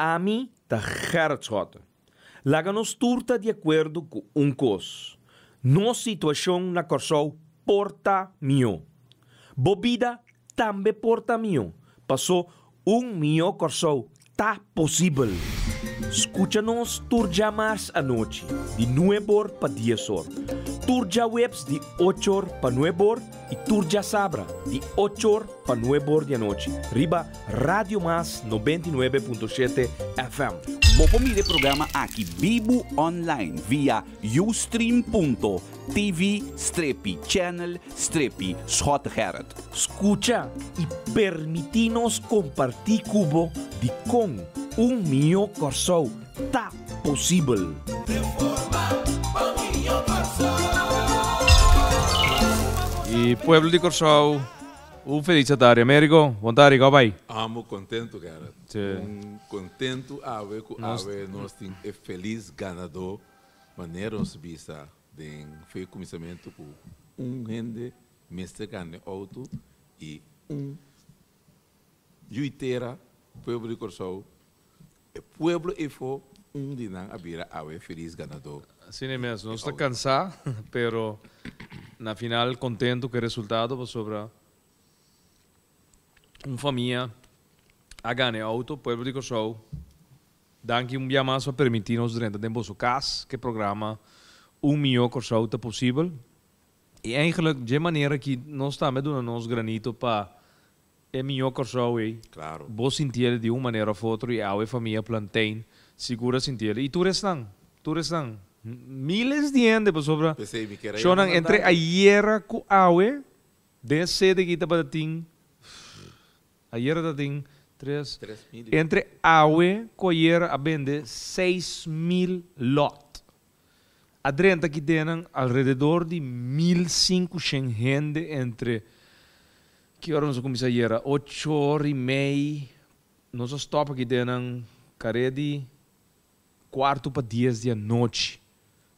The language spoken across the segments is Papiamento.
Ami ta Gerrit Schotte. Laga nos tur ta di akuerdo ku un kos, nos situashon na Kòrsou por ta mihó. Bo bida tambe por ta mihó, pasó un mihó Kòrsou ta posibel. Skucha nos tur djamars anochi di nueb'or pa dies'or, tur djaweps di och'or pa nueb'or i tur djasabra di och'or pa nueb'or di anochi riba Radio Mas 99.7 FM. Bo por mira e programa aki bibu online via ustream.tv strepi channel strepi Schottegerrit. Skucha i permití nos kompartí ku bo dikon un mihó Kòrsou ta posibel. I pueblo di Kòrsou, un felis atardi. Americo, bon tardi, kòp bai? Amo kontentu, Gerrit. Un kontentu awe ku awe nos tin e felis ganadó, manera nos bisa den fe kuminsamentu ku un hende mester gana e outo i un yu tera, pueblo di Kòrsou, E pueblo efo un di nan a bira awe felis ganadó. Asina mes, nos ta cansá, pero na final contento cu e resultado pasobra un famia a gana e auto. Pueblo di Corsou, danki un bia mas pa permiti nos drenta den boso cas cu e programa Un Mihó Corsou ta posibel. Y eigenlijk dje manera ki nos tambe a duna nos granito pa E mihó Kòrsou ei. Claro. Bo sintiel di un manera of otro i awe famia Plantain sigur a sintiel. I tur esnan, tur esnan, miles di hende pasobra P'esei mi kier a yama shownan nan entre danki. ayera ku awe den e sede aki tabata tin, ayera ta tin tres, 3000 i. entre awe ku ayera a bende 6000 lòt. A drenta aki den nan alrededor di 1500 hende entre Ki ora nos a kuminsá yera? Ocho or i mei. Nos a stòp aki den nan kare di kuartu pa dies di anochi.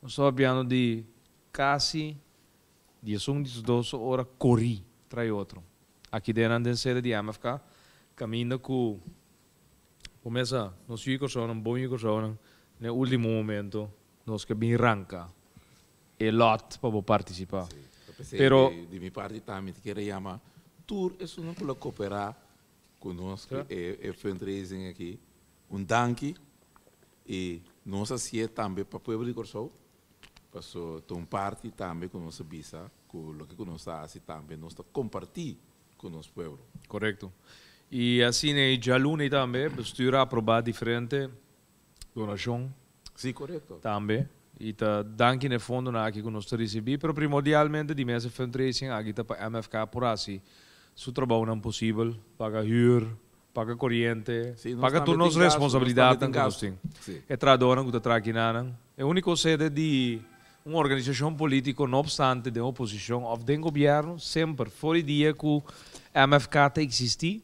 Nos tabata piano di kasi 11, 12 ora korí trai otro. Aki den nan den sede di MFK, kaminda ku bo mesa nos yu Kòrsounan, bon yu Kòrsounan, na e último momento nos ke bin ranka e lot pa bo partisipá. Sí, ta p'esei Pero. di mi parti tambe ti kere yama tur esunnan ku lo koperá ku nos ku e e fundraising aki un danki i nos a hasié tambe pa pueblo di Kòrsou paso ta un parti tambe ku nos a bisa ku loke ku nos ta hasi tambe nos ta kompartí ku nos pueblo. Korekto. I asina e djaluna ei tambe bestuur a aprobá diferente Donashon. Sí, korekto. Tambe. I ta danki na e fondonan aki ku nos ta risibí, pero primordialmente di mes e fundraising aki ta pa MFK por hasi su trabounan posibel, paga hür, paga koriente, Sí, nos paga tambe tur nos tin gasto, nos tambe responsabilidatnan tin ku nos gasto. tin. Sí. E trahadornan ku ta traha kinanan. E úniko sede di un organisashon polítiko, no opstante den oposishon òf den gobièrnu, semper for di dia ku MFK ta eksistí,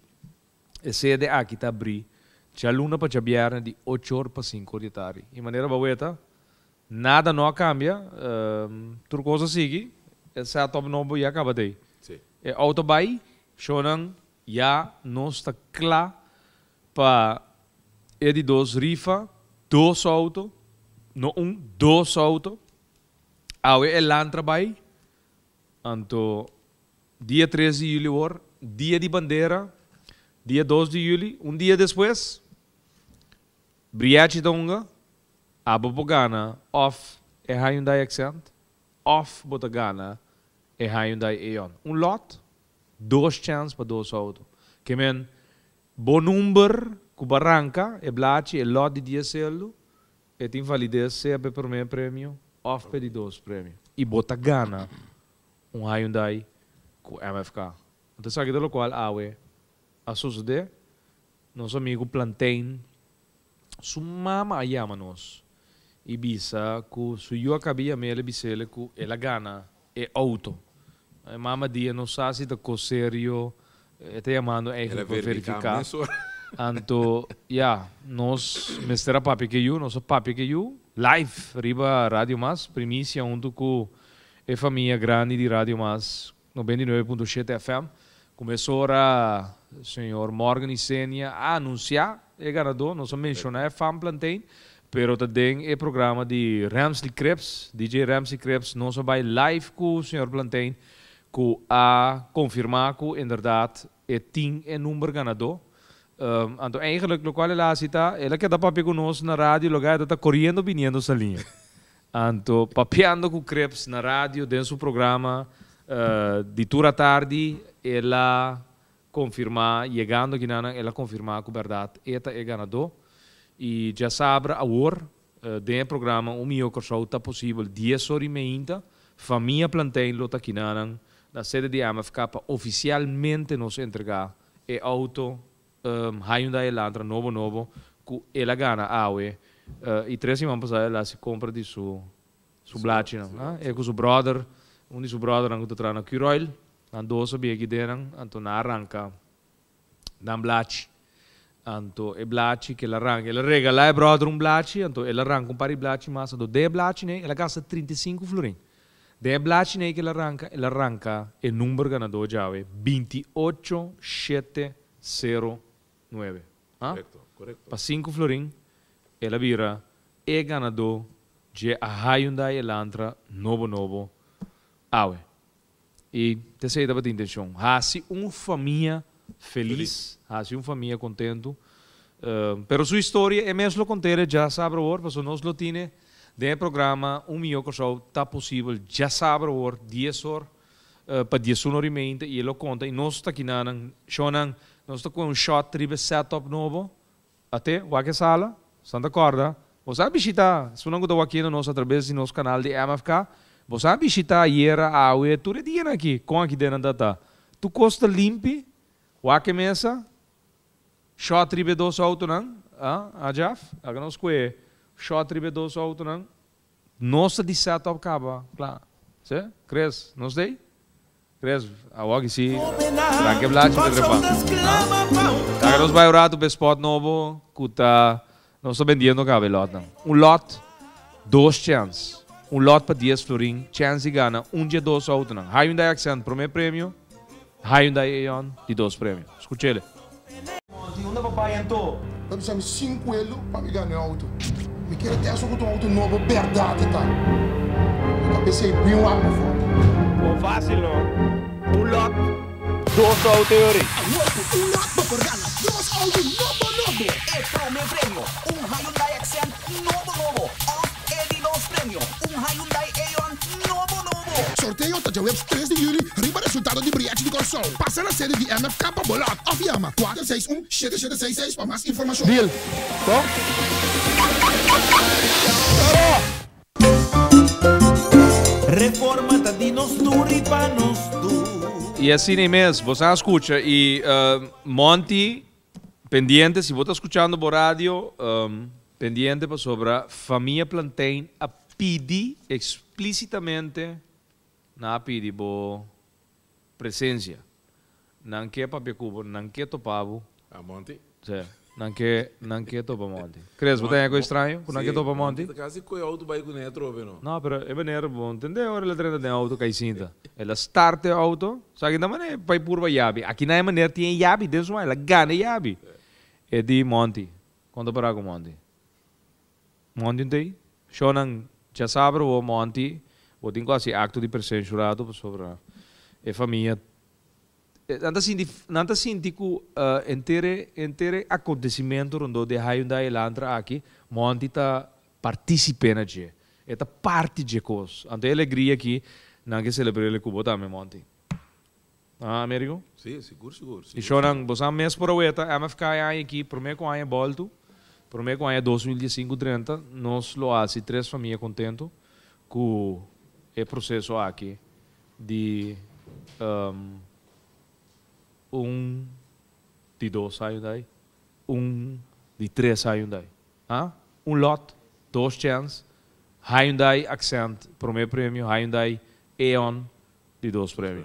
E sede aki ta abrí djaluna pa djabièrnè di ochor pa sinkor di tardi. I manera bo weta, nada no a kambia, tur kos a sigui, e setup nobo ya kaba t'ei. E outo bai, shownan ya nos ta kla pa e di dos rifa, dos outo, no un, dos outo. Awe e lantra bai, Anto dia 3 di juli awor, dia di bandera, dia 2 di juli, un dia despues, Briachi ta hunga, abo por gana of e Hyundai Accent of bo ta gana e Hyundai Eon. Un lot, dos chance pa dos auto. Ke men, bo number ku bo a ranka e blachi, e lot di dies seldu, E tin valides sea p'e promé premio òf p'e di dos premio i bo ta gana un Hyundai ku MFK. Anto esaki ta lokual awe a sosodé. Nos amigu Plantain su mama a yama nos i bisa ku su yu a kabi yam'el i bis'el ku el a gana e outo. E mama di e no sa si ta kos serio, e ta yamando El a eigenlijk pa verifiká verifiká. mesora. Anto, ya, nos mester a papia ku e yu, nos a papia ku e yu live riba Radio Mas, primisia huntu ku e famia grandi di Radio Mas 99.7 FM. Ku mesora señor Morgan Isenia a anunsiá. e ganadó, nos a menshoná e fam Plantain, pero ta den e programa di Ramsley Krebs, DJ Ramsley Krebs, nos a bai live ku señor Plantain, ku a konfirmá ku inderdaad e tin e number ganadó. Anto eigenlijk lokual el a hasi ta, el a keda papia ku nos na radio, loke a ta koriendo biniendo saliña. Anto papiando ku Krebs na radio den su programa di tur atardi, el a konfirmá, yegando akinanan el a konfirmá ku bèrdat e ta e ganadó. I djasabra awor den e programa Un Mihó Kòrsou ta posibel dies or i meinta, famia Plantein lo ta akinanan na sede di MFK pa ofisialmente nos entregá e outo Hyundai Elantra nobo nobo ku el a gana awe i tres siman pasá el a hasi kompra di su su blachinan. E ku su bròder, un di su bròdernan ku ta traha na Curoil, nan dos a bin aki den nan, anto nan a ranka nan blachi. Anto e blachi ku el a ranka, el a regalá e bròder un blachi, anto el a ranka un par di blachi mas, anto den e blachinan ei el a gasta 35 florin. Den e blachi nei ku el a ranka, el a ranka e number ganadó djawe, 28 shete sero nuebe. Ha? Korekto, korekto. Pa sinku florin, el a bira e ganadó dje a Hyundai Elantra nobo nobo awe. I t'esei tabata intenshon, hasi un famia felis, hasi un famia kontentu. Pero su historia e mes lo kontere djasabra awor, pasobra nos lo tine den e programa Un Mihó Kòrsou Ta Posibel djasabra awor dies or pa diesun or i meinte i e lo konta i nos ta kinanan shownan nos ta kohe un shot riba e setup nobo Ate, wak e sala, Santa Corda, bo sa bishita, esunnan ku ta wakiendo nos atrabes di nos kanal di MFK, bo sa bishita ayera, awe, tur e dianan aki, kon aki den nan ta ta. Tur kos ta limpi, wak e mesa, shòt riba e dos outonan, ah, ah Jeff, laga nos kue shòt riba e dos outonan, nos ta di set up kaba, kla, si, Chris, nos ta ei? Chris, awor ki si, ranke blachi ta trepa. Laga nos bai un rato p'e spot nobo ku ta, nos ta bendiendo kaba e lotnan. Un lot, dos chèns. Un lot pa dies florin, chèns di gana un dje dos outonan. Hyundai Accent promé premio, Hyundai Eon di dos premio. Skuch'ele. Monty, unda bo bai anto? Ta bisa mi sin kuelu pa mi gana e outo. Mi kere tèst ku ta un outo nobo bèrdat e ta. Mi ta pesei bin wak bo foto. Bon fásil no. Un lòt, dos outo e ori. Awor ku un lòt bo por gana dos outo nobo nobo. E promé premio, un Hyundai Accent nobo nobo òf e di dos premio, un Hyundai Eon nobo nobo. Sorteo ta djaweps tres di yüli riba resultado di Brièchi di Kòrsou. Pasa na sede di MFK pa bo lòt òf yama kuater seis un shete shete seis seis pa mas informashon. Deal. Ko? Reforma ta di nos tur i pa nos tur. I asina ei mes, bo sa skucha i Monty pendiente, si bo ta skuchando bo radio, pendiente pasobra famia Plantain a pidi explicitamente, nan a pidi bo presencia. Nan ke papia ku bo, nan ke topa bo. A Monty? Sí, nan ke, nan ke topa Monty. Chris, bo ta haña ku extraño ku nan ke topa Monty? Monty ta kasi koe auto bai ku ne atrobe no. No, pero e manera bo ntende ora el a drenta den auto kai sinta. El a start e auto, sa aki ta manera bai purba yabi. Aki nan e manera tin e yabi den su man, el a gana e yabi. E di Monty, Kon ta para ku Monty? Monty un ta ei? Shownan djasabra bo Monty, bo tin ku hasi akto di presensia un ratu pasobra e famia nan ta sinti nan ta sinti ku henter e henter e akontesimentu rondó di e Hyundai Elantra aki Monty ta partisipe na dje. E ta parti dje kos. Anto e alegria aki nan ke selebr'el ku bo tambe Monty. Ah, Amerigo? Sí, sigur, sigur. I shownan, bo sa mes por aweta MFK e aña aki, promé ku aña bòltu, promé ku aña 2015 drenta, nos lo hasi tres famia kontentu ku e proseso aki di un di dos Hyundai, un di tres Hyundai. Ah, un lòt, dos chèns, Hyundai Accent promé premio, Hyundai Eon Di dos premio.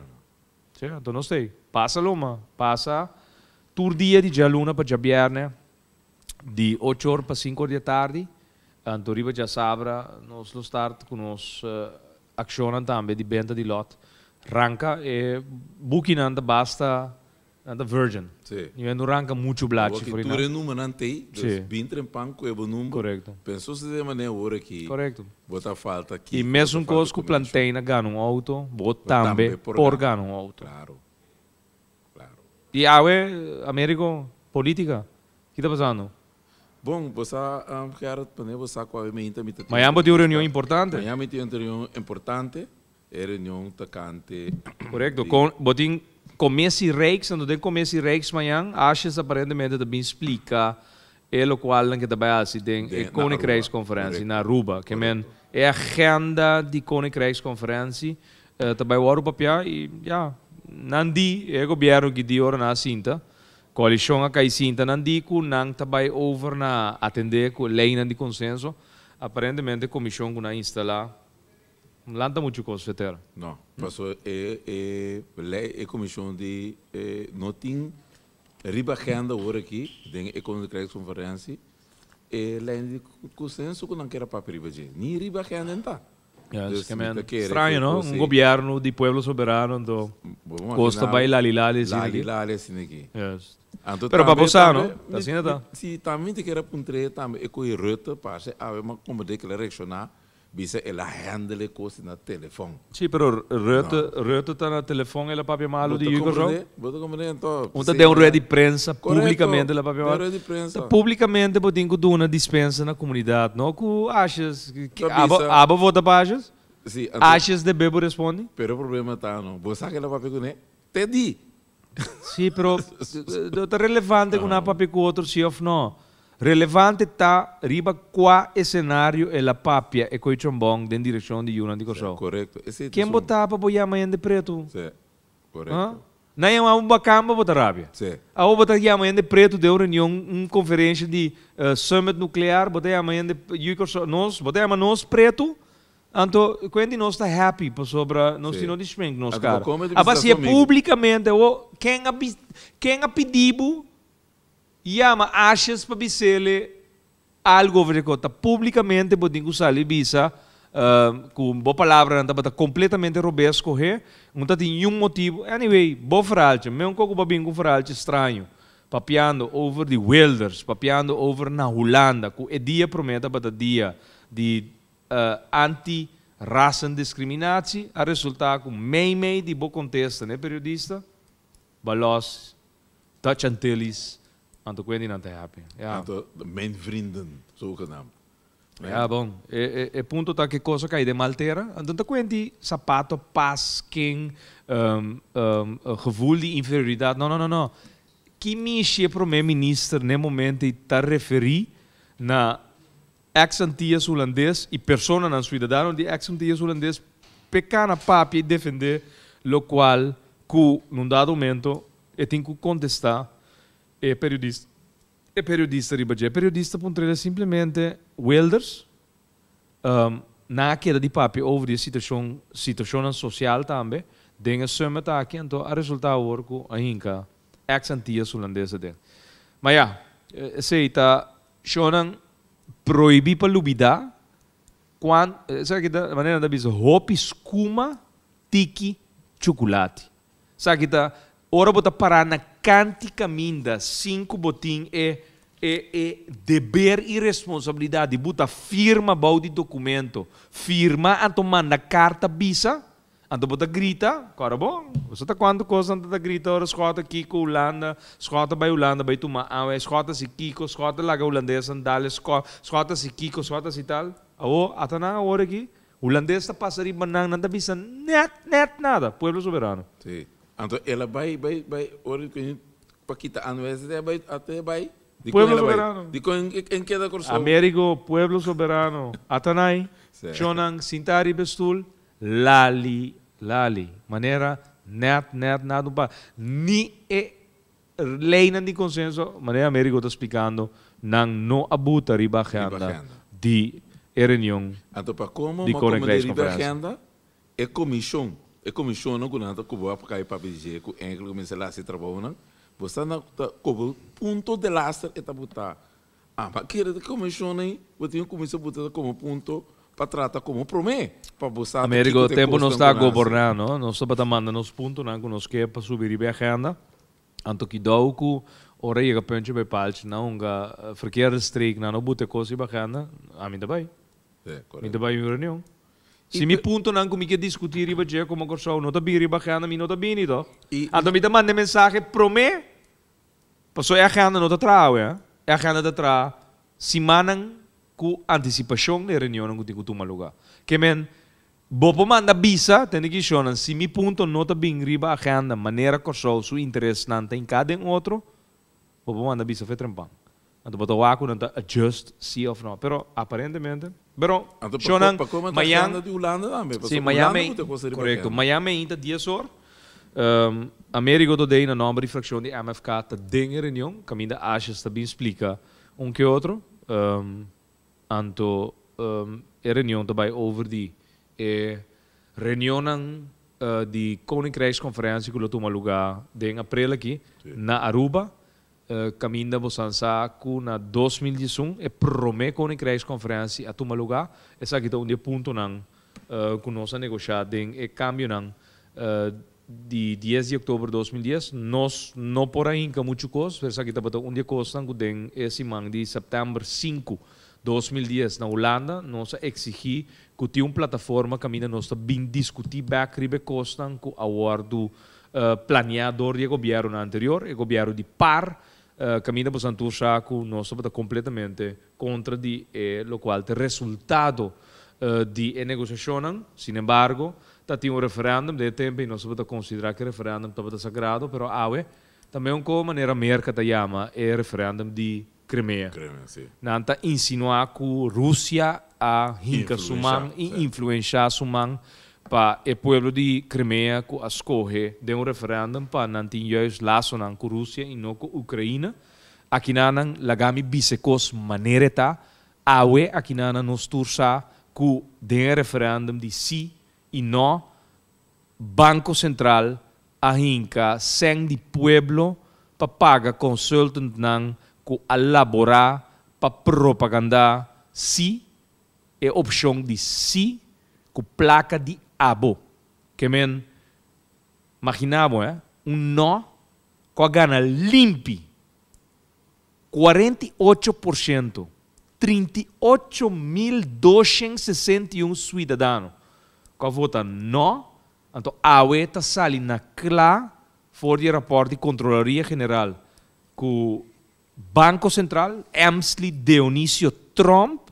Sí, anto nos ta ei. Pasa loma, pasa tur dia di djaluna pa djabièrnè di ocho or pa sinku or di e tardi. Anto riba djasabra nos lo start ku nos akshonnan tambe di benta di lòt. Ranka e bukinan ta basta. Nan ta virgin. Si. Ni no ranka muchu blachi Awor for ki tur e numbernan t'ei, dus bin trempan ku e bo number. Korekto. Penso si den manera ora ki Korekto. bo ta falta ki. I mesun kos ku Plantain a gana un outo, bo tambe por gana un outo. Klaro. Klaro. I awe, Americo, politica, ki ta pasando? Bon, bo sa, Gerrit, pone bo sa ku awe meinta mi ta tin. Mañan bo tin un reunion importante. Mañan mi tin un reunion importante. E reunion tocante Correcto. di. Con bo tin Commissie Rijks, anto den Commissie Rijks mañan Asjes aparentemente ta bin splica e locualnan ke ta bay haci den Den e na Aruba. Koninkrijksconferentie na Correcto. Aruba. Ke men Correcto. e agenda di Koninkrijksconferentie ta bay wordo papia y ya, nan di, e gobierno ki di ora nan a sinta, coalicion a cay sinta, nan di cu nan ta bay over na atende cu leynan di consenso. Aparentemente e comision cu nan a instala Lanta muchu kos fetera. No, paso e e ley e comision di e no tin riba agenda awor aki den e Koninkrijksconferentie e ley di consenso cu nan kier a papia riba dje, ni riba agenda en ta. Ja, Dus ke mi men ta kere straño cu no, si un gobierno di pueblo soberano anto Bo por kos ta imagina bay lali lali asina lali aki. lali asina aki. Juist. Anto Pero pa tambe bo sa no, tambe ta mi asina mi ta. si tambe mi ta kier a puntr'e tambe e cu e Rutte parce awe ma como de kila reacciona Bisa el a handle e cos na telefon. Sí, pero Rutte, Rutte ta na telefon el a papia malo di Hugo Roo. Bo ta comprende anto? Un ta den un rueda di prensa Correcto, publicamente el a papia den malo. rueda di prensa. Ta publicamente bo tin cu duna dispensa na comunidad, no cu ashes. Ta Abo, bisa. abo vota pa ashes? Sí, anto. Ashes debe bo respondi? Pero e problema ta no, bo sa ke el a papia cune? Te di. Sí, pero ta relevante cu nan a papia cu otro sí of no? Relevante ta riba kua esenario el a papia e koi chombon den direkshon di yunan di Kòrsou. Korekto. Esei ta Ken bo esun. ta pa bo yama hende pretu? Sí. Ha? Korekto. Nan yama bo bakan pa bo ta rabia. Sí. Awor bo ta yama hende pretu den un reunion, un konferensha di summit nuklear, bo ta yama hende yu Kòrsou, nos, bo ta yama nos pretu? Anto kuen di nos ta happy pasobra nos Sí. tin no di schmink nos Anto bo kara. kome di Aba bisa si e su amigu. publikamente awor ken a ken a pidi bo Yama Ashes pa bis'ele algu over di kos. Ta publikamente bo tin ku sali bisa ku bo palabranan tabata kompletamente robes skohé. No ta tin niun motibu. Anyway, bo verhaaltje, meun koko bo a bin ku un verhaaltje straño, papiando over di Wilders, papiando over na Hulanda, ku e dia promé tabata dia di anti-rassendiskriminatie, a resultá ku meimei di bo kontesta n'e periodista, Balos, Dutch Antilles, anto cu nan ta happy. Ja. Anto mijn vrienden, zogenaamd. Ja, bon. E, e, e punto ta ke cosa cai den mal tera. Anto ta cuenti zapato pas ken um, um, gevoel di inferioridad. No, no, no, no. Ki mishi e prome minister n'e momento ei ta referi na ex-Antillas Hulandes y personanan ciudadano di ex-Antillas Hulandes p'e cana papia y defende locual cu n'un dado momento e tin cu contesta e periodista e periodista riba dje. E periodista puntra simplemente Wilders nan a keda di papia over di e situacion situacionnan social tambe den e summit aki anto a resulta awor cu a hinca ex Antillas Hulandes aden. Ma ya, esey ta shownan prohibi pa lubida cuan esaki ta manera nan ta bisa hopi scuma tiki chuculati. Esaki ta ora bo ta pará na kanti kaminda sin ku bo tin e e e deber i responsabilidat di buta firma bou di dokumento, firma anto manda karta bisa, anto bo ta grita, kòrda bo? Bo sa ta kuantu kos nan ta ta grita ora Schot a kiko Hulanda, Schot a bai Hulanda bai tuma awa, Schot a si kiko, Schot a laga hulandesnan dal e Schot, Schot a si kiko, Schot a si tal. Awor, ata nan awor aki, Hulandes ta pasa riba nan, nan ta bisa nèt nèt nada, pueblo soberano. Sí. Anto el a bai, bai, bai, ora ku pa kita anwes e bai, ata e bai. Dikon Pueblo el a bai? soberano. Dikon en keda Kòrsou? Amerigo, pueblo soberano. Atanai, Sí. shonnan sintá riba e stul, lali, lali. Manera nèt nèt nada un pa. Ni e leinan di konsenso, manera Amerigo ta splikando, nan no a buta riba Riba agenda agenda. di e reunion Anto pa komo di ma komo de riba Koninkrijksconferentie. agenda, e komishon, e komishonnan ku nan ta koba pa kai papia di dje ku enkele ku mester hasi trabounan, bo sa nan ta koba punto delaster e ta buta. Ah, ma kere ta komishon ei, bo tin ku kuminsá buta komo punto pa trata komo promé, pa bo sa ta Amerigo, kiko ta e tempu nos kosnan ta ku nan hasi. goberná, no? Nos tabata manda nos puntonan ku nos ke pa subi riba e agenda. Anto kidou ku ora yega puntje bij paaltje nan hunga verkeerde streek nan no buta e kos riba agenda, ami ta bai. Mi ta bai un reunion. Si mi puntonan ku mi ke diskutí riba dje komo Kòrsou no ta bin riba agenda mi no ta bini tòg. Anto mi ta manda e mensahe promé pasobra e agenda no ta traha awe, e agenda ta traha simannan ku antisipashon di e reunionnan ku tin ku tuma lugá. Ke men Bo por manda bisa, tende ki shonnan, si mi punto no ta bin riba agenda manera Kòrsou su interesnan ta hinká den otro, bo por manda bisa fe trempan. Anto bo ta wak ku nan ta adjust si òf no. Pero aparentemente, pero Anto pa shonnan, pa kome ta mañan, agenda di Hulanda tambe, si, pasobra mañan Hulanda mei, ku ta kos riba korekto, agenda. mañan meinta dies or, Amerigo Dodey na nòmber di frakshon di MFK ta den e reunion, kaminda Asjes ta bin splika un ke otro. Anto e reunion ta bai over di e reunionnan di Koninkrijksconferentie ku lo tuma lugá den aprel aki na Aruba. Kaminda bosan sa ku na 2011 e promé Koninkrijksconferentie a tuma lugá. Esaki ta un di e puntonan ku nos a negoshá den e kambionan di dies di oktober 2010. Nos no por a hinka muchu kos, pero esaki tabata un di e kosnan ku den e siman di sèptèmber sinku, 2010 na Hulanda nos a eksigí ku tin un plataforma kaminda nos ta bin diskutí bèk riba e kosnan ku a wòrdu planiá dor di e gobièrnunan anterior, e gobièrnu di par, kaminda boso tur sa ku nos tabata kompletamente kontra di e lokual ta resultado di e negosiashonnan. Sinembargo, ta tin un referèndum den e tempu i nos tabata konsiderá ku e referèndum tabata sagrado, pero awe ta meun ko manera Merka ta yama e referèndum di Crimea. Nan ta insinuá ku Rusia a hinka su man i influenshá su man pa e pueblo di Crimea ku a skohe den un referèndum pa nan tin juist lasonan ku Rusia i no ku Ukraina. Akinanan laga mi bisa e kos manera e ta, awe akinanan nos tur sa ku den e referèndum di sí i nò, Banko Sentral a hinka sèn di pueblo pa paga consultantnan ku a laborá pa propagandá sí, e opshon di sí ku plaka di abo. Ke men, magina bo, eh, un nò ku a gana limpi 48%, 38.261 suidadano ku a vota nò, anto awe ta sali na kla for di e rapòrt di Kontrolaria General ku Banko Sentral, Emsley Deonisio Tromp,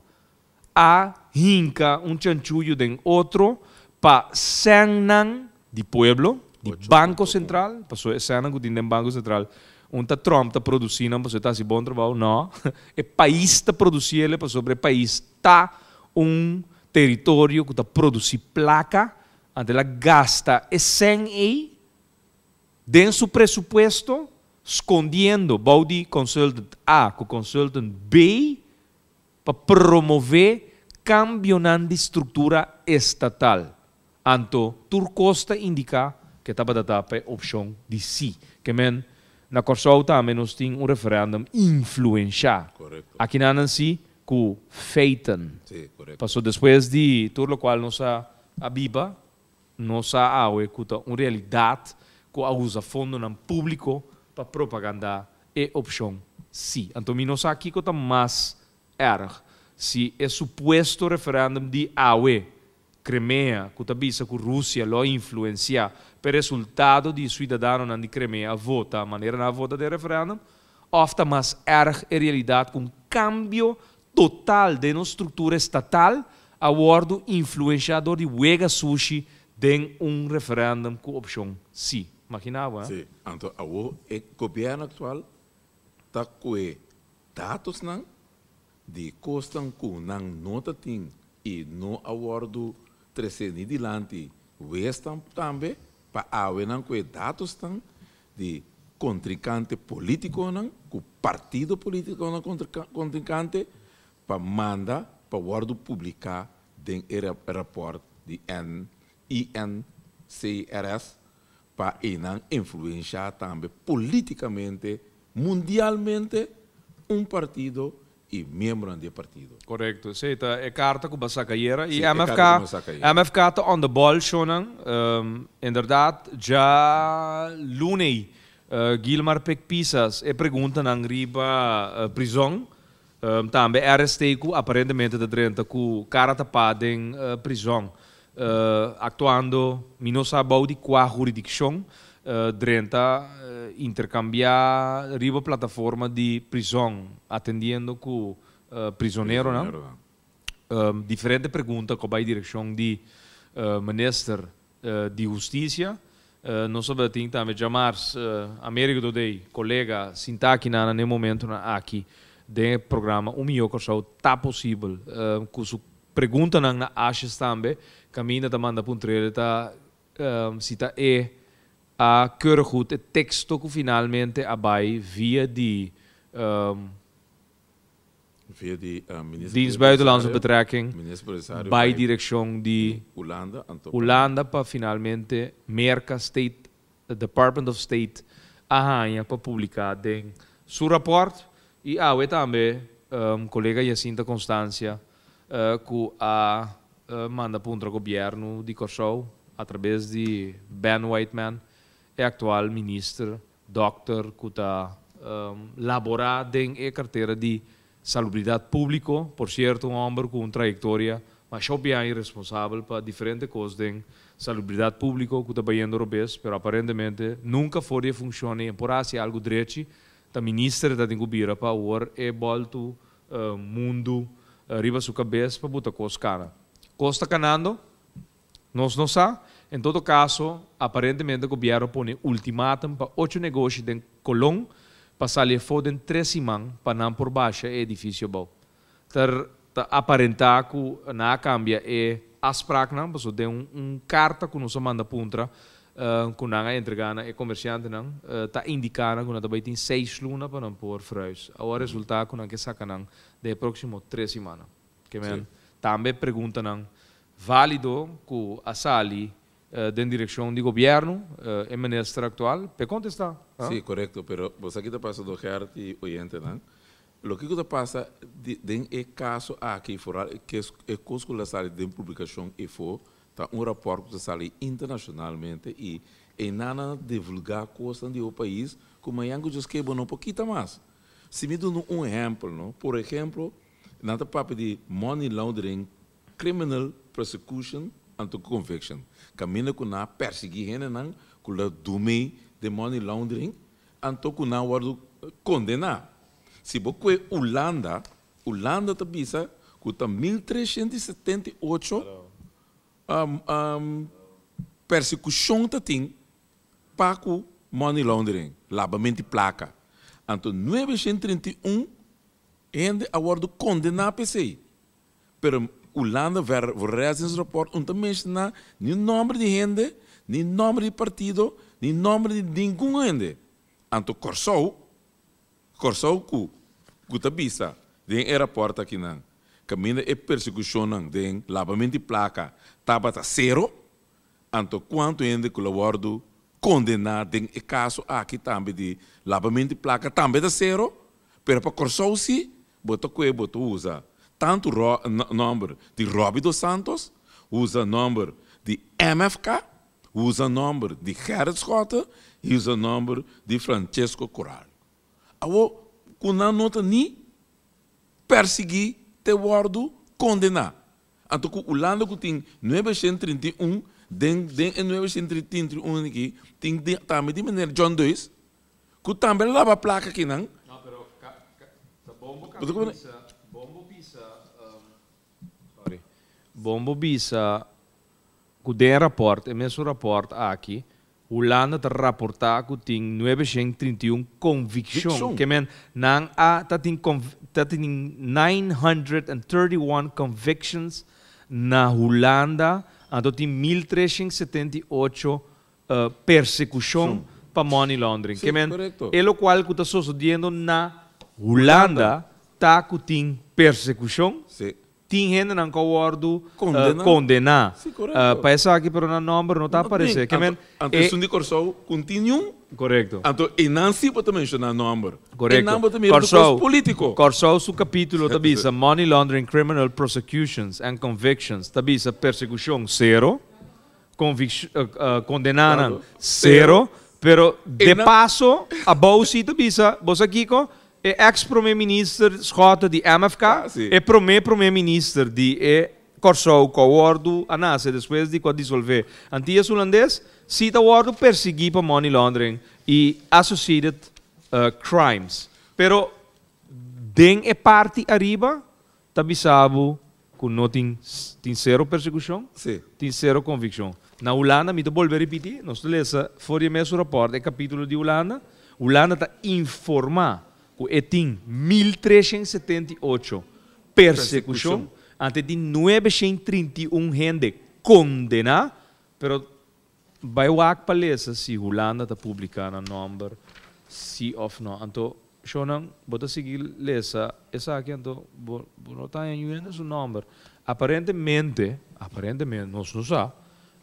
a hinka un chanchuyo den otro pa sènnan di pueblo, di Banko Sentral, pasobra e sènnan ku tin den Banko Sentral, un ta Trump ta produsí nan pasobra e ta hasi bon trabou, no, e pais ta produsí el pasobra e pais ta un teritorio ku ta produsí plaka, anto el a gasta e sèn ei den su presupuesto skondiendo bou di consultant A ku consultant B. Pa promové kambionan di struktura estatal. Anto, tur kos ta indiká ku e tabata ta pa e opshon di sí. Ke men, na Kòrsou tambe nos tin un referèndum influenshá. Akinan nan sí ku feiten. Paso despues di tur lokual nos a biba, nos sa awe ku ta un realidat ku a usa fondonan públiko pa propagandá e opshon sí. Anto mi no sa kiko ta mas èrg, si e supuesto referèndum di awe, Kremea, ku ta bisa ku Rusia lo a influensiá p'e resultado di suidadanonan di Kremea a vota manera nan a vota den referèndum, òf ta mas èrg e realidat ku un kambio total den nos struktura estatal a wòrdu influenshá dor di wega sushi den un referèndum ku opshon sí. Magina bo, eh? Sí, anto awor e gobièrnu aktual ta kue datosnan di kosnan ku nan no ta tin i no a wòrdu tresé ni dilanti wesnan tambe pa awe nan kue datosnan di kontrinkante politikonan ku partido politikonan kontrinkante pa manda pa wòrdu publiká den e rapòrt di INCRS pa einan influenshá tambe politikamente mundialmente un partido i miembronan di e partido. Korekto, esei ta e karta ku bo a saka ayera. I Sí, e karta MFK, ku mi a saka ayera. MFK ta on the ball shownan. Inderdat, dja luna ei Gilmar Pek Pisas, e preguntanan riba prizon, tambe RST ku aparentemente ta drenta ku kara tapá den prizon, aktuando mi no sa bou di kua huridikshon, drenta interkambiá riba plataforma di prizon atendiendo ku prizoneronan. Diferente pregunta ku a bai direkshon di minister di Hustisia. Nos a tin tambe djamars Amerigo Dodey, kolega, sintá akinan na e momentunan aki den e programa Un Mihó Kòrsou Ta Posibel ku su preguntanan na Asjes tambe kaminda ta manda puntr'el ta si ta e a keurig goed e teksto ku finalmente a bai via di Via di Minister Dienst Buitenlandse Betrekking Minister bai direccion di Hulanda anto Hulanda pa finalmente Merca State Department of State a haña pa publica den su rapport y awe tambe colega Jacinta Constancia cu a manda puntra gobierno di Corsou a traves di Ben Whiteman e actual minister Dòkter ku ta laborá den e kartera di Salubridat Públiko, por sierto un hòmber ku un trayektoria masha hopi aña i responsabel pa diferente kos den salubridat públiko ku ta bayendo robes, pero aparentemente nunka for di e funshon ei e por hasi algu drechi, ta minister e ta tin ku bira pa awor e bòltu mundu riba su kabes pa buta kos kana. Kos ta kanando. Nos no sa. En todo caso, aparentemente gobierno pone ultimatum pa ocho negoshi den Colón pa sali afó den tres siman pa nan por basha e edificio abou. Ta ta aparenta cu nan a cambia e afspraaknan pasobra den un un carta cu nos a manda puntra cu nan a entrega na e comerciantenan ta indica nan cu nan ta bay tin seis luna pa nan por verhuis. Awor a resulta cu nan ke saca nan den e proximo tres simannan. Ke men tambe preguntanan válido ku a sali den direkshon di gobièrnu, e minister aktual p'e kontestá. Sí, korekto, pero bo sa ki ta pasa do Gerrit i oyentenan? Loke ku ta pasa den e kaso aki, foral e kos ku la sali den publikashon efo, ta un rapòrt ku ta sali internashonalmente i einan nan a divulgá kosnan di bo pais ku mañan ku djos ke bo no por kita mas. Si mi duna un ehèmpel, no, por ehemplo, nan ta papia di money laundering Criminal prosecution anto conviction, caminda cu nan a persigui hendenan cu lo dumey den money laundering anto cu nan a wordo condena. Si bo cue Hulanda, Hulanda ta bisa cu ta 1378 persecucion ta tin pa cu money laundering, labamento di placa. Anto 931 hende a wordo condena p'esey. Pero Hulanda ver voorreis rapport un ta menciona ni nomber di hende, ni nomber di partido, ni nomber di ningun hende. Anto Corsou, Corsou cu cu ta bisa den e rapport akinan, caminda e persecucionnan den labamento di placa tabata cero, anto cuanto hende cu lo wordo condena den e caso aki tambe di labamento di placa tambe ta cero, Pero pa Kòrsou si bo ta kue bo ta usa tantu nòmber di Robbie dos Santos, usa nòmber di MFK, usa nòmber di Gerrit Schotte i usa nòmber di Francesco Coral. Awor ku nan no ta ni persiguí te wòrdu kondená. Anto ku Hulanda ku tin 931 den den e 931 aki tin tambe di meneer John Duis Ku tambe laba plaka kinan. No, pero ka, ka, ta bon bo kaba bisa, bon bo bisa, sorry, bon bo bisa ku den e rapòrt, e mesun rapòrt aki, Hulanda ta raportá ku tin 931 konvikshon. Ke men, nan a ta tin ta tin 931 convictions na Hulanda, anto tin 1378 persekushon pa money laundering. Ke men, e lokual ku ta sosodiendo na Hulanda ta ku tin persekushon, tin hendenan ku a wòrdu kondená pa esaki pero nan nòmber no ta aparesé. Ke men, Anto esun di Kòrsou ku no tin niun. Korekto. Anto einan sí bo ta menshoná nòmber. Korekto. Einan bo ta mira tur kos polítiko. Kòrsou su kapítulo ta bisa money laundering criminal prosecutions and convictions ta bisa persekushon sero. Kondenanan, sero. Pero de paso, abou si ta bisa, bo sa kiko? E ex prome minister Schotte di MFK, e prome prome minister di e Kòrsou ku a wòrdu a nase despues di ku a disolvé Antillas Hulandes, si ta wòrdu persiguí pa money laundering i associated crimes. Pero den e parti ariba ta bisa bo ku no tin tin sero persekushon, tin sero konvikshon. Na Hulanda, mi ta bolbe ripití, nos ta lesa for di e mesun rapòrt e kapítulo di Hulanda, Hulanda ta informá ku e tin 1378 persekushon, anto e tin 931 hende kondená, pero Bai wak pa lesa si Hulanda ta publica nan nomber si of no. Anto shownan bo ta sigui lesa esaki anto bo bo no ta haña niun hende su nomber. Aparentemente, aparentemente, nos no sa,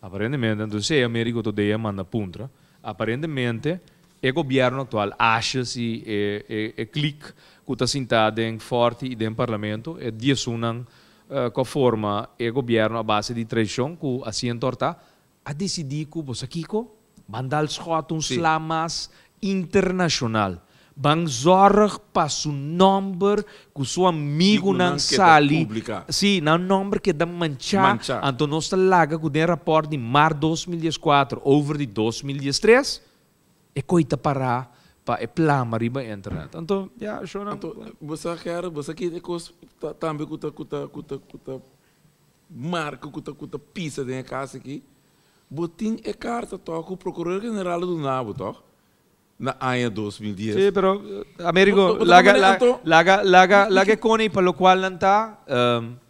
aparentemente, anto esey Americo Todea manda puntra, aparentemente e gobierno actual asha si e e e clique cu ta sinta den Forti y den Parlamento, e diesunnan cu a forma e gobierno a base di traicion cu a siento horta, A disidí ku bo sa kiko? Ban dal Schot un sla mas internashonal. Ban zòrg pa su nòmber ku su amigunan sali. Sí, nan nòmber keda manchá. Anto nos ta laga ku den rapòrt di mart 2014 over di 2013, e koi ta pará pa e plama riba internet. Anto, ya, shownan. Anto, bo sa, Gerrit, bo sa ki e kos tambe ku ta, ku ta, ku ta, ku ta. Marco cu ta cu ta pisa den e cas aki, bo tin e carta toch cu Procureur General a duna bo toch na aña 2010? Sí, pero Americo, laga, laga, laga, laga e cone pa locual nan ta,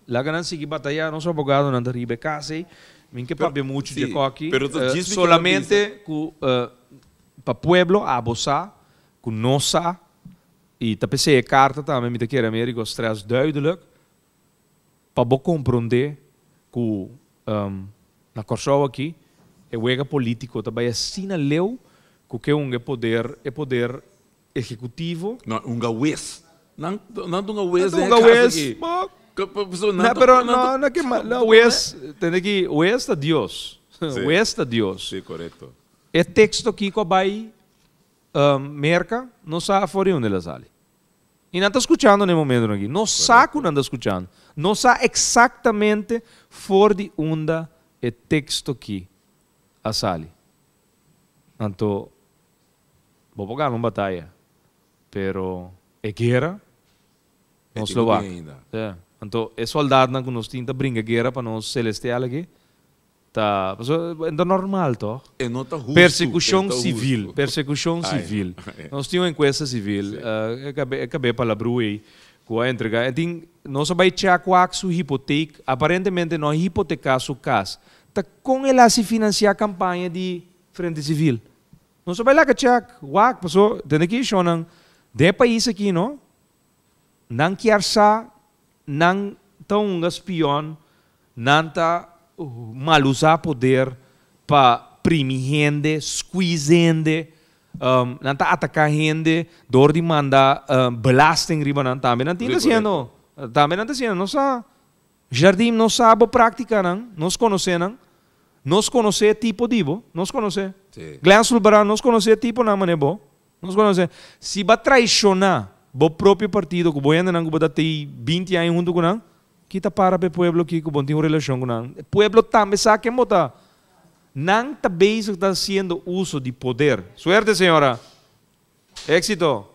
laga nan sigui bataya, nos abogadonan ta riba e cas ey, mi ke papia mucho dje coki, solamente cu pa pueblo abo sa cu nos sa, y ta p'esey e carta tambe mi ta kere Americo stress duidelijk, Pa bo komprondé ku na Kòrsou aki e wega polítiko ta bai asina leu ku ke hunga e poder e poder ehekutivo. No, hunga wes. Nan nan ta hunga wes den e kas aki. Na pero no na ke na wes tende ki wes ta Dios. Wes ta Dios. Si korekto. E teksto kiko a bai Merka no sa for di unda el a sali. I nan ta skuchando na e momentonan aki. No sa ku nan ta skuchando. No sa eksaktamente for di unda e teksto ki a sali. Anto, bo por gana un bataya, pero e guera nos lo wak. Anto, e soldatnan ku nos tin ta bringa guera pa nos selestial aki, Ta, pasobra e ta normal toch? E no ta hustu. Persekushon sivil, persekushon sivil. Nos tin un enkuesta sivil, e kabe e kabe palabrú ei ku a entregá. E tin, nos a bai chèk wak su hipotek, aparentemente no a hipoteká su kas. Ta kon el a hasi finansiá kampaña di Frente Sivil? Nos a bai laga chèk wak, pasobra tende ki shonnan den e pais aki no, nan kier sa nan ta hunga spion Nan ta malusá poder pa primi hende, squeeze hende, nan ta ataká hende dor di manda belasting riba nan tambe. Nan tin ta hasiendo, tambe nan ta hasiendo. Nos sa, Jardim, nos sa bo práktikanan, nos konosé nan, nos konosé e tipo di bo, nos konosé. Glenn Sulbaran, nos konosé e tiponan manera bo, nos konosé. Si bo a traishoná bo propio partido ku bo hendenan ku bo ta tei 20 aña huntu ku nan, Ki ta para pa e pueblo ki ku bo tin un relashon ku nan? E pueblo tambe sa ken bo ta. Nan ta bezig ta hasiendo uso di poder. Suerte señora! Éxito!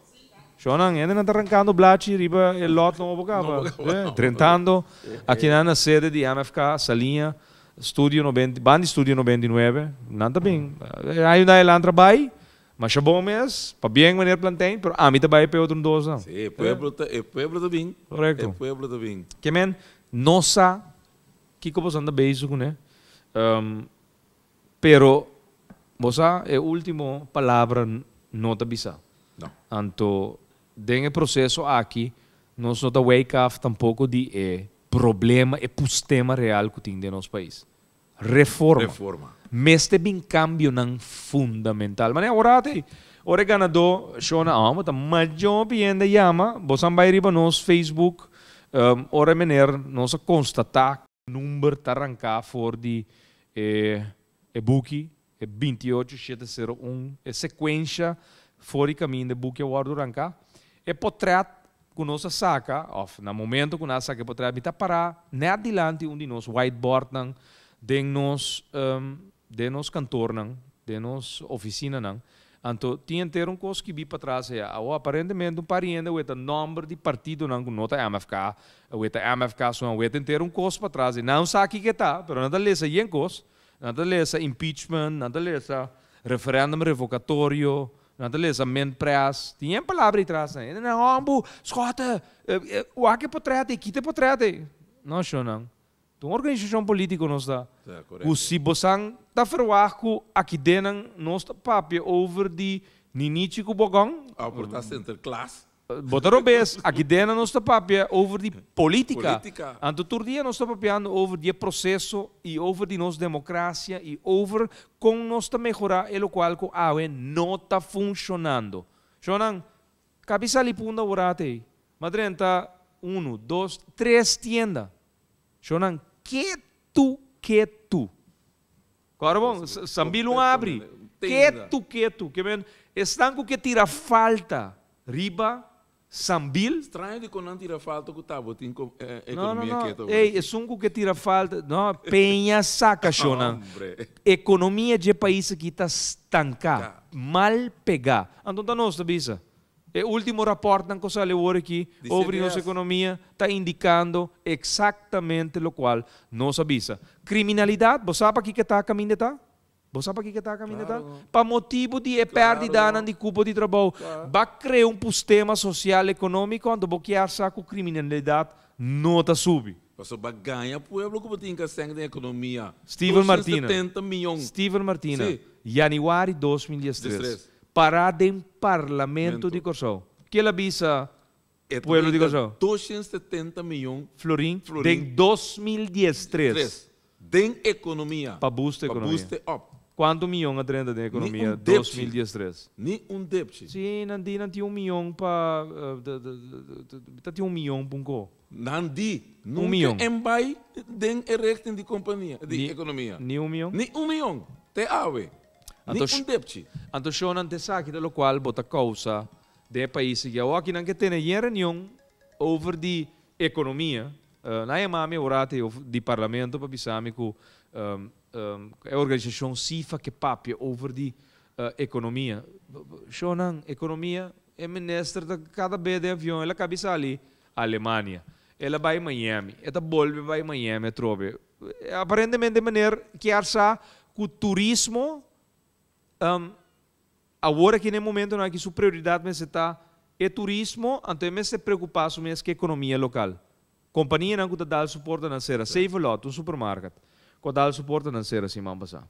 Shonnan, hendenan ta rankando blachi riba e lot nobo kaba. Drentando akinan na sede di MFK, Saliña, Studio 90, banda di Studio 99. Nan ta bin. Ayuda e lantra bai. Masha bon mes, pabien meneer Plantijn, pero ami ta bai p'e otro dosnan. Sí, e pueblo ta, e pueblo ta bin. Correcto. E pueblo ta bin. Ke men no sa kiko boso anda bezig kuné, pero bo sa e ultimo palabra no ta bisa. No. Anto den e proceso aki nos no ta wake af tampoco di e problema, e pustema real ku tin den nos pais. Reforma. Reforma. Mester bin cambionan fundamental. Manera ora te, ora e ganadó shona ah, bo ta mayor biende yama, bo san bai riba nos Facebook, ora e meneer nos a constata number ta ranca for di e e buki. E 28701, e sekuensha for di kaminda e buki a wòrdu ranká. E potrèt ku nos a saka, òf na momento ku nan a saka e potrèt, mi ta pará nèt dilanti un di nos whiteboardnan den nos den nos kantornan, den nos ofisinanan. Anto tin henter un kos skibí patras aya. Awor aparentemente un par di hende weta nòmber di partidonan ku no ta MFK, weta MFK so nan weta henter un kos patras ei. Nan sa kiko e ta, pero nan ta lesa yen kos. Nan ta lesa impeachment, nan ta lesa referendum revocatorio, nan ta lesa minprijs. Tin yen palabra ei tras nan. Nan hòmbu, Schotte, wak e potrèt ei, kita e potrèt ei. No, shownan. Ta un organisashon polítiko nos ta. Ku si bosan ta ferwagt ku aki dennan nos ta papia over di Ninichi ku Bogòn. Òf por ta Sinterklaas. Bo ta robes, aki dena nos ta papia over di politica. Anto tur dia nos ta papiando over di e proceso y over di nos democracia y over con nos ta mehora e locual cu awe no ta funcionando. Shownan, cabi sali punda ora te ey. Ma drenta uno, dos, tres tienda. Shownan, ketu, ketu. Kòrda bon, Sambil un abri, ketu ketu, ke men esnan ku ke tira falta riba Sambil. Straño di kon nan tira falta ku tabatin No, no, no, ey, esun ku ke tira falta, no, peña saka shownan. Ekonomia dje pais aki ta stanká, mal pegá. Anto ta nos ta bisa. E ultimo raportnan ku sali awor aki over di nos ekonomia ta indikando eksaktamente lokual nos a bisa. Kriminalidat, bo sa pakiko e ta kaminda e ta? Bo sa pakiko e ta kaminda e ta? Pa motibu di e pèrdidanan di kupo di trabou. Ba krea un pustema sosial ekonómiko anto bo kier sa ku kriminalidat no ta subi. Pasobra ba gaña pueblo ku bo tin ka sèn den ekonomia. Steven Martina, 270 miyon. Steven Martina, yanüari 2013, pará den Parlamento di Kòrsou. Ke el a bisa pueblo di Kòrsou? 270 miyon florin den 2013. Den ekonomia. Pa boost ekonomia. Pa boost e up. Kuantu miyon a drenta den ekonomia 2013? Ni un depchi. Si, nan di nan tin un miyon pa, ta tin un miyon pa un ko. Nan di, Nunca en bai den e richting di compania, di economia. Ni un miyon? Ni un miyon, te awe. Ni un depchi. Anto shownan te sa kita locual bo ta causa den e pais aki. Awor aki nan ke tene yen reunion over di economia. Nan yama mi awor ate di parlamento pa bisa mi cu e organisacion CIFA ke papia over di economia. Shownan, economia, e minister ta cada be den avion, el a cabi sali Alemania. El a bai Miami. E ta bolbe bai Miami atrobe. Aparentemente meneer kier sa cu turismo awor aki na e momentonan aki su prioridad mester ta e turismo, anto e mester preocupa su mes cu economia local. Companianan cu ta dal su portanan cera, Save-A-Lot, un supermarket, cu a dal su portanan cera siman pasa.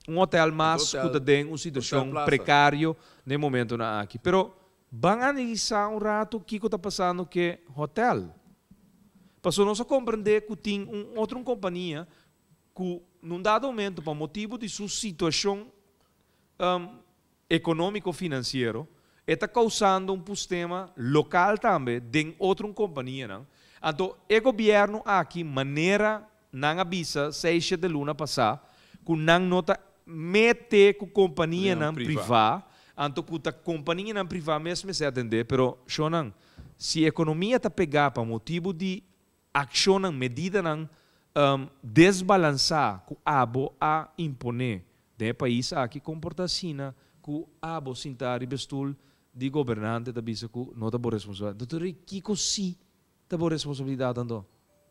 Un hotel mas cu ta den un situacion precario den momentonan aki. Pero ban analisa un rato kico ta pasando cu hotel. Pasobra nos a comprende cu tin un otro un compania cu na un dado momento pa motibo di su situacion economico financiero e ta causando un pustema local tambe den otro un companianan. Anto e gobierno aki manera Nan a bisa seis shete luna pasá ku nan no ta mete ku kompanianan privá, anto ku ta kompanianan privá mes mester atendé, pero shonnan, si ekonomia ta pegá pa motibu di akshonnan, medidanan desbalansá ku abo a imponé den e pais aki, kon por ta asina ku abo sintá riba e stul di gobernante ta bisa ku no ta bo responsabilidat? Doctor Rey, kiko si Ta bo responsabilidat anto?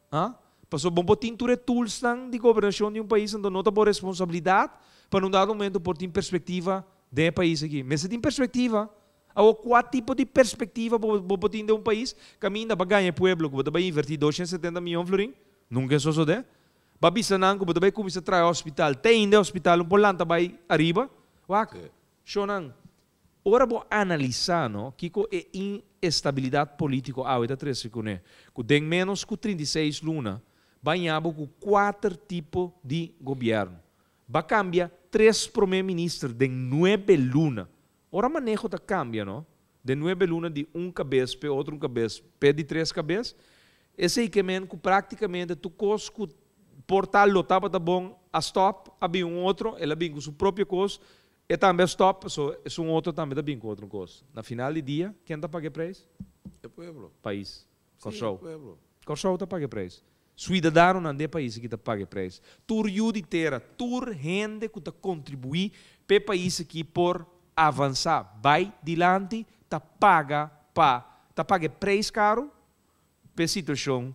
Ha? Pasobra bo por tin tur e toolsnan di gobernashon di un pais anto no ta bo responsabilidat pa na un dado momento por tin perspektiva den e pais aki. Mester tin perspektiva. Awor kua tipo di perspektiva bo bo por tin den un pais kaminda bo a gaña e pueblo ku bo ta bai inverti 270 miyon florin? Nunka e sosode. Bo a bisa nan ku bo ta bai kuminsa traha hospital. Te ainda e hospital no por lanta bai ariba. Wak, shownan. Ora bo analisá no kiko e inestabilidat polítiko awe ta trese kuné, ku den ménos ku 36 luna baña bo ku kuater tipo di gobièrnu. Ba kambia tres promé minister den nuebe luna. Ora maneho ta kambia no, den nuebe luna di un kabes p'e otro un kabes p'e di tres kabes, esei ke men ku práktikamente tur kos ku por ta lo tabata bon. A stop, a bin un otro, el a bin ku su propio kos, e tambe a stop, so esun otro tambe ta bin ku otro kos. Na final di dia, ken ta paga e prijs? E pueblo. Pais. Sí, Kòrsou. e pueblo. Kòrsou ta paga e prijs. Suidadanonan di e pais aki ta paga e prijs. Tur yu di tera, tur hende ku ta kontribuí pa e pais aki por avansá, bai dilanti, ta paga pa, ta paga e prijs karu pa e situashon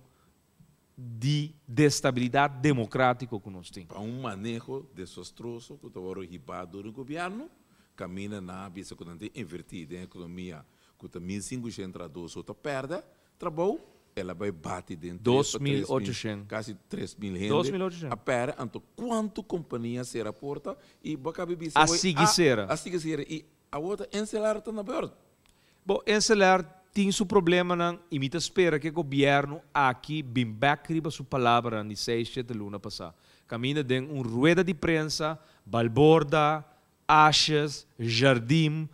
di destabilidat demokratiko ku nos tin. Pa un maneho desastroso ku ta wòrdu hibá dor di gobièrnu, kaminda nan a bisa ku nan tin invertí den ekonomia ku ta 1500 trahadó so ta pèrdè trabou, el a bai bati den tres pa tres mil, kasi 3000 hende a pèrdè, anto kuantu kompania sera porta i bo a kabi bisa A sigui sera. A sigui sera i awor ta Enselar ta na bèrt. Bo, Enselar tin su problemanan y mi ta spera cu e gobierno aki bin bek riba su palabranan di seis shete luna pasa. Caminda den un rueda di prensa, Balborda, Asjes, Jardim,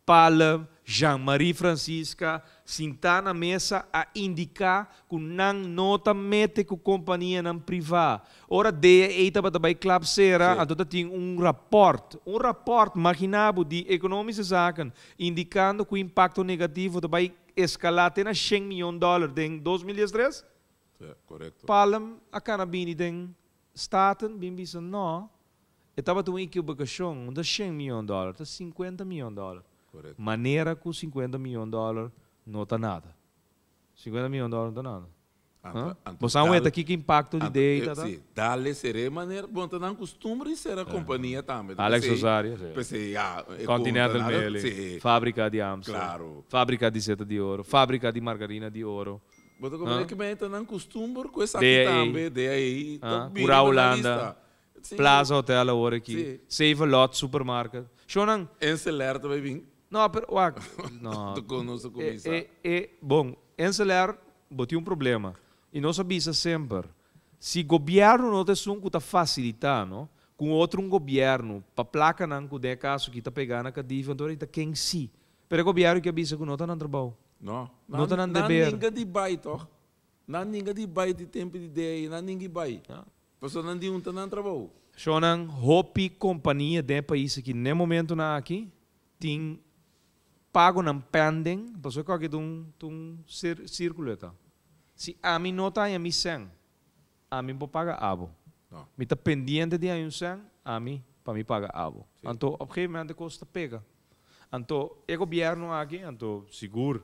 Palm, Jean Marie Francisca, sintá na mesa a indiká ku nan no ta mete ku kompanianan privá. Ora DEA tabata bai klap sera, anto ta tin un rapòrt, un rapòrt, maginá bo, di Economische Zaken, indikando ku impakto negativo ta bai eskalá te na shen mion dòler den 2013. Palm a kana bini den Staten bin bisa no, e tabata un ekibocacion, no ta shen miyon dollar, ta 50 miyon dollar. Manera cu 50 miyon dollar no ta nada. 50 miyon dollar no ta nada. Bo sa weta kiko impacto di data ta? Si, dale ser'e manera, bon ta nan costumber di sera compania tambe. Alex Rosario, si. P'esei ya, e conta Continental nada, Meli, si. Fabrica di Amstel, Claro. Fabrica di Zeta di Oro, Fabrica di Margarina di Oro. Bo ta comprende ki mei ta nan custumber cu esaki tambe, DAE, ta bini Cura pa nan Hulanda, lista. Si. Plaza Hotel awor aki, Si. Save a Lot Supermarket. Shownan. Enseler ta bay bin. No, pero wak, no. Ta con nos a cuminsa. E, e, e, bon, Enseler, bo tin un problema. Y nos a bisa semper, si gobierno no ta esun cu ta facilita, no, cu un otro un gobierno pa placanan cu den e caso aki ta pega na Cadivi, anto ta ken si. Pero e gobierno aki a bisa cu no ta nan trabou. No. No ta nan Nan deber. ninga di bai toch? Nan ninga di bai di tempo di DEI, nan ninga bai. Pasobra nan di un ta nan trabou. Shownan, hopi kompania den e pais aki n'e momentonan aki tin pagonan pending, pasobra ku aki ta un ta un sirkulo e ta. Si ami no ta haña mi sèn, ami por paga abo. Mi ta pendiente di haña un sèn, ami pa mi paga abo. Anto op gegeven moment e kos ta pega. Anto e gobierno aki, anto sigur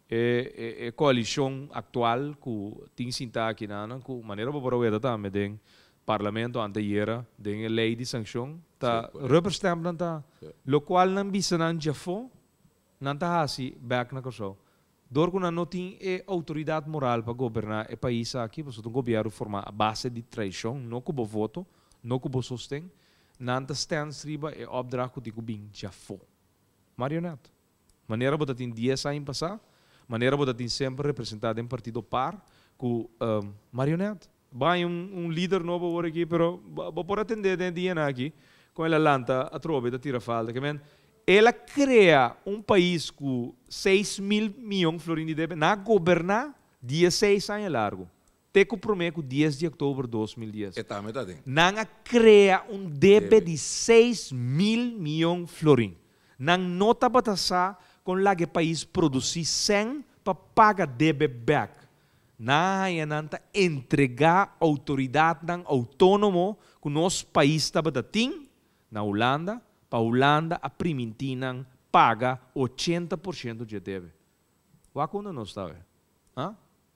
e e coalicion actual cu tin sinta aki nan, cu manera bo por a weta tambe den parlamento anteyera den e ley di sancion, ta rubber stamp nan ta, locual nan bisa nan djafo, nan ta haci bek na Corsou. Dor cu nan no tin e autoridad moral pa goberna e pais aki, pasobra ta un gobierno forma a base di traicion, no cu bo voto, no cu bo sosten, Nan ta stens riba e opdracht ku tin ku bin djafó. Marionet. Manera bo ta tin dies aña pasá, manera bo ta tin semper representá den partido par ku marionet. Bo haña un un lider nobo awor aki, pero bo por atendé den e dianan aki kon el a lanta atrobe ta tira falta. Ke men, el a krea un pais ku 6000 mion florin di debe, nan a goberná 16 aña largu. Te ku promé ku 10 di òktober 2010. E tambe ta den. Nan a krea un debe di 6000 mion florin. Nan no tabata sa kon laga e pais produsí sèn pa paga debe bèk. Nan a haña nan ta entregá outoridatnan outónomo ku nos pais tabata tin na Hulanda pa Hulanda a primintí nan paga 80% dje debe. Wak unda nos ta awe? Ha?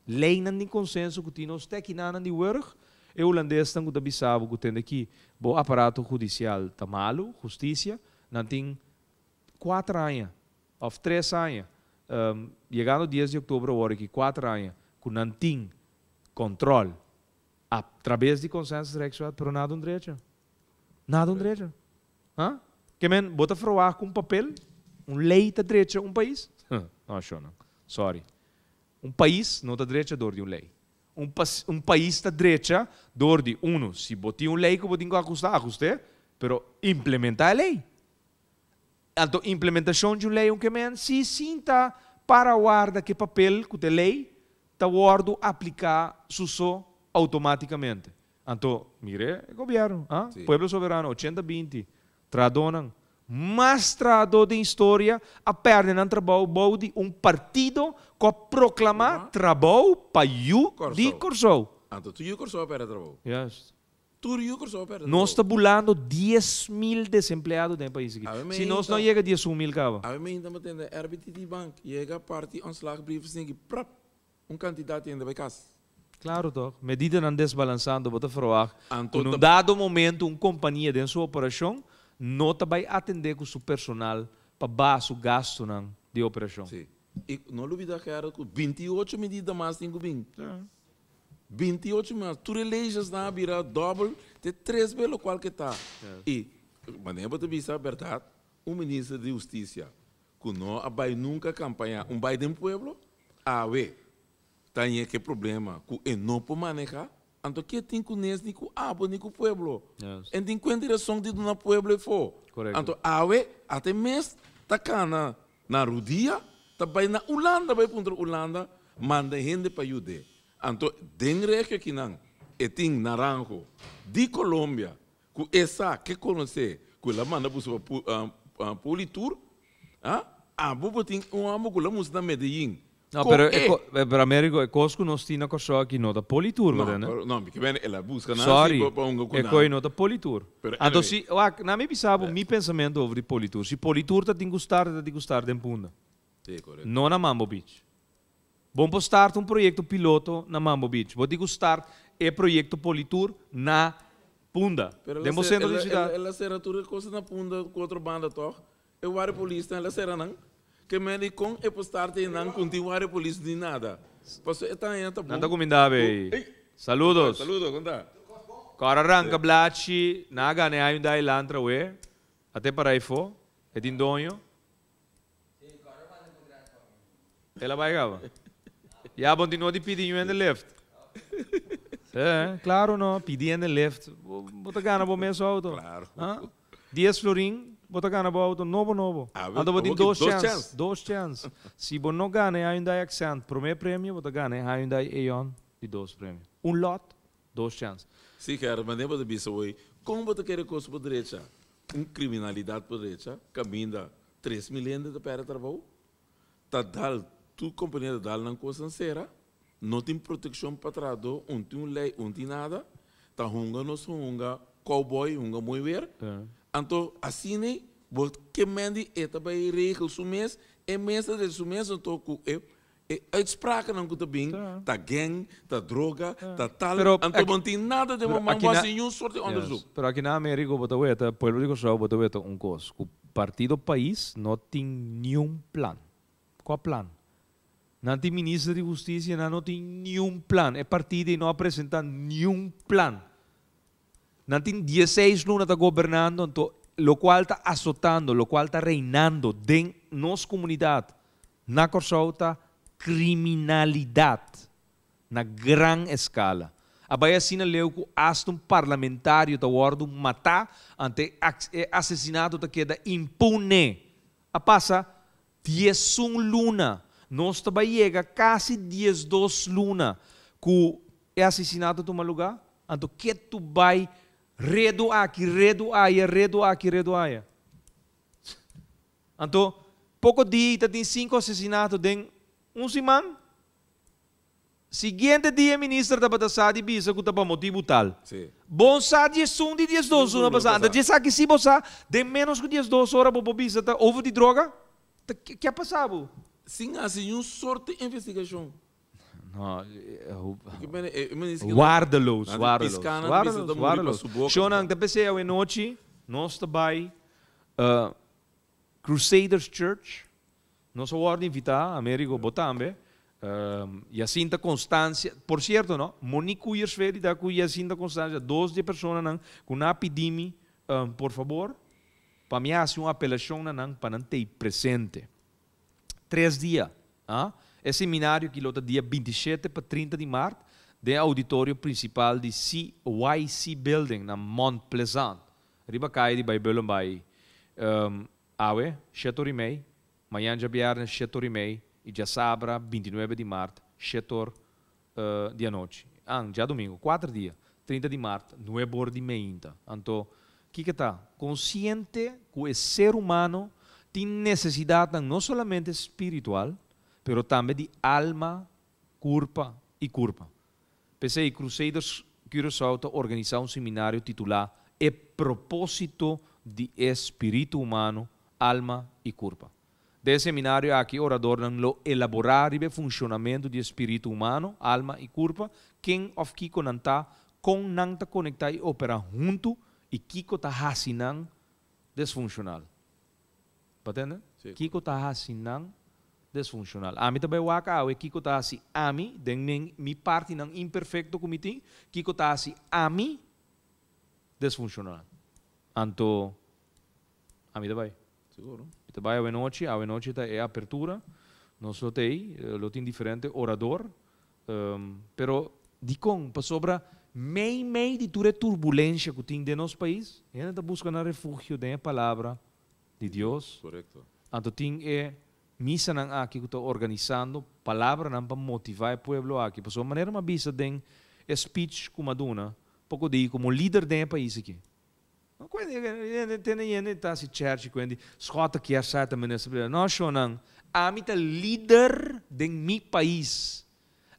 Leynan di consenso cu tin nos te kinanan di wurg, e Hulandesnan cu ta bisa bo cu tende ki bo aparato hudicial ta malu, husticia, nan tin cuater aña of tres aña, yegando 10 di october awor aki cuater aña cu nan tin control a traves di consensus Rijkswet, pero nada un drecha. Nada un drecha. Ha? Ke men, bo ta verwagt cu un papel, un ley ta drecha un pais? No, shownan. Sorry. Un pais no ta drecha dor di un ley. Un un pais ta drecha dor di, uno, si bo tin un ley cu bo tin cu ahusta, ahust'é, pero implementa e ley. Anto implementacion di un ley un ke men si sinta para warda ke papel cu ta e ley ta wordo aplica su so automaticamente. Anto, mire e gobierno, ah? Sí. Pueblo Soberano, 80-20, trahadónan, mas trahadó den historia a pèrdè nan trabou bou di un partido ku a proklamá trabou pa yu di Kòrsou. Anto tur yu Kòrsou a pèrdè trabou. Juist. Tur yu Kòrsou a pèrdè trabou. Nos ta bulando 10,000 desempleado den e pais aki. Awe Si nos no meinta- yega 11,000 kaba. Awe meinta mi tende RBTT Bank yega parti ontslagbrief singi prap un kantidat hende bai kas. Claro toch. Medidanan desbalansando bo ta verwagt Anto cu na un ta. dado momento un compania den su operacion no ta bay atende cu su personal pa baha su gastonan di operacion. Sí. Y no lubida Gerrit cu 28 medida mas tin cu bin. 28 mas. Tur e leyesnan a bira dobel te tres bes locual ke ta. Y manera bo ta bisa berdad un minister di husticia cu no a bay nunca campaña un bay den pueblo awe Ta ñe ke problema ku e no por maneha, anto ke tin ku nes ni ku abo ni ku pueblo. En tin kuenta rason di duna pueblo efo. Anto awe ata e mes ta kana na rudia ta bai na Ulanda bai puntra Ulanda manda hende pa yud'é. Anto den regio akinan e tin naranjo di Colombia ku e sa ke konosé ku el a manda buska pa Politur, abo bo tin un amo ku el a mustra na Medellin. No, Ko pero e. pero Americo, e kos ku nos tin na Kòrsou aki no ta Politur, No, bo tende? pero no, mi ke bende el a buska nan si Sorry, pa hunga ku e nan. koi no ta Politur. Pero Anto anyway. si, wak, na mi bisa bo mi pensamentu over di Politur. Si Politur ta tin ku start, e ta tin ku start den Punda. Sí, korekto. No na Mambo Beach. Bon por start un proyekto piloto na Mambo Beach. Bo tin ku start e proyekto Politur na Punda, Pero el den a bo ser, sentro el di a, el a, siudat. el a sera tur e kos na Punda ku otro banda tòg? E wari polis ta el a sera nan. Ke men di kon e por start einan ku tin wari polis ni nada. Paso e ta haña ta bon. Nan ta kuminda bay. Ey! Saludos. Saludos, kon ta? Kòrda ranka blachi, nan a gana e Hyundai Elantra we. A te para eyfo. E tin doño. El a bai kaba. Ya bon tin no di pidi ñu hende lift. Sí, claro no, pidi hende lift. Bo ta gana bo mes auto. Claro. Ah? 10 florin, bo ta gana bo auto nobo nobo. Ah, Anto bo tin bo dos dos chance. chance. Dos chance. Si bo no gana e Hyundai Accent prome premio, bo ta gana e Hyundai Eon di dos premio. Un lot, dos chance. Sí, Gerrit, manera bo ta bisa hoy, kon bo ta kere kos por drecha? Un kriminalidat por drecha, kaminda 3000 hende ta pèrdè trabou, ta dal tur kompania ta dal nan kosnan sera, no tin protekshon pa trahadó, un tin un lei, un tin nada, ta hunga nos hunga cowboy, hunga mooi weer. Anto asina ei bo ke men di e ta bai regel su mes, e mes ta drecha su mes, anto ku e e uitsprakennan ku ta bin ta gang, ta droga, ta tal, Pero anto aki bo no tin nada den bo pero man, aki bo na hasi niun soort di Yes, onderzoek. pero aki na Amerika bo ta weta, pueblo di Kòrsou bo ta weta un kos, ku Partido Pais no tin niun plan. Kua plan? Nan tin minister di hustisia, nan no tin niun plan. E partido ei no a presentá niun plan. Nan tin dieseis luna ta gobernando, anto lokual ta asotando, lokual ta reinando den nos komunidat na Kòrsou ta kriminalidat na gran eskala. A bai asina leu ku asta un parlamentario ta wòrdu matá, ante e asesinato ta keda impune. A pasa 11 luna, nos ta bai yega kasi 12 luna ku e asesinato tuma lugá, anto ketu bai redu aki, redu aya, redu aki, redu aya. Anto, poko dia ta tin sinku asesinato den un siman. Siguiente dia e minister tabata sa di bisa ku ta pa motibu tal. Sí. Bon sa 11 di 12 luna pasá. Anto djesaki si bo sa, den ménos ku 12 ora bo por bisa ta over di droga? Ta ke a pasa bo? Sin hasi niun sort di investigashon. No, Ke mene, e minister ke Waardeloos, Nan di waardeloos, piská, nan di bisa waardeloos, ta muri pa waardeloos. su boka. Shownan, ta p'esei awenochi nos ta bai Crusaders Church. Nos a wòrdu invitá, Amerigo, bo tambe. Jacinta Constancia, por cierto no, Monique Cuyersveld ta cu Jacinta Constancia, dos di e personanan cu nan a pidi mi, por fabor, pa mi haci un apelacion na nan pa nan tei presente. Tres dia, ah. E seminario aki lo ta dia 27 pa 30 di maart den e auditorio principal di CYC Building na Mont Pleasant, riba caya di Bijbellenbaai. Awe, shete or i mei, mañan djabièrnè shete or i mei i djasabra 29 di mart shete or di anochi. An, djadumingu, kuater dia. 30 di mart, 9 or di meinta. Anto, kiko ta? Konsiente ku e ser humano tin nesesidatnan no solamente spiritual, pero tambe di alma, kurpa i kurpa. P'esei, Crusaders Curaçao ta organisá un seminario titulá E Propósito di e Spiritu Humano, Alma i Kurpa. Den e seminario aki oradornan lo elaborá riba e funshonamentu di e spiritu humano, alma i kurpa, ken òf kiko nan ta, kon nan ta konektá i operá huntu i kiko ta hasi nan desfunshonal. Bo a tende? Kiko ta hasi nan desfunshonal. Ami ta bai wak awe kiko ta hasi ami den mi partinan imperfekto ku mi tin, kiko ta hasi ami desfunshonal. Anto ami ta bai. Seguro. Mi ta bai awenochi, awenochi ta e apertura, nos lo ta ei, lo tin diferente orador, pero dikon? Pasobra mei mei di tur e turbulensha ku tin den nos pais, hende ta buska nan refugio den e palabra di Dios. Korekto. Anto tin e misanan aki ku ta organisando palabranan pa motivá e pueblo aki, pasobra manera mi a bisa den e speech ku mi a duna poko di komo lider den e pais aki, No kuendi yende tende yende ta hasi chèrchi kuendi Schotte kier sa ta minister presidente. No shonnan, ami ta lider den mi pais.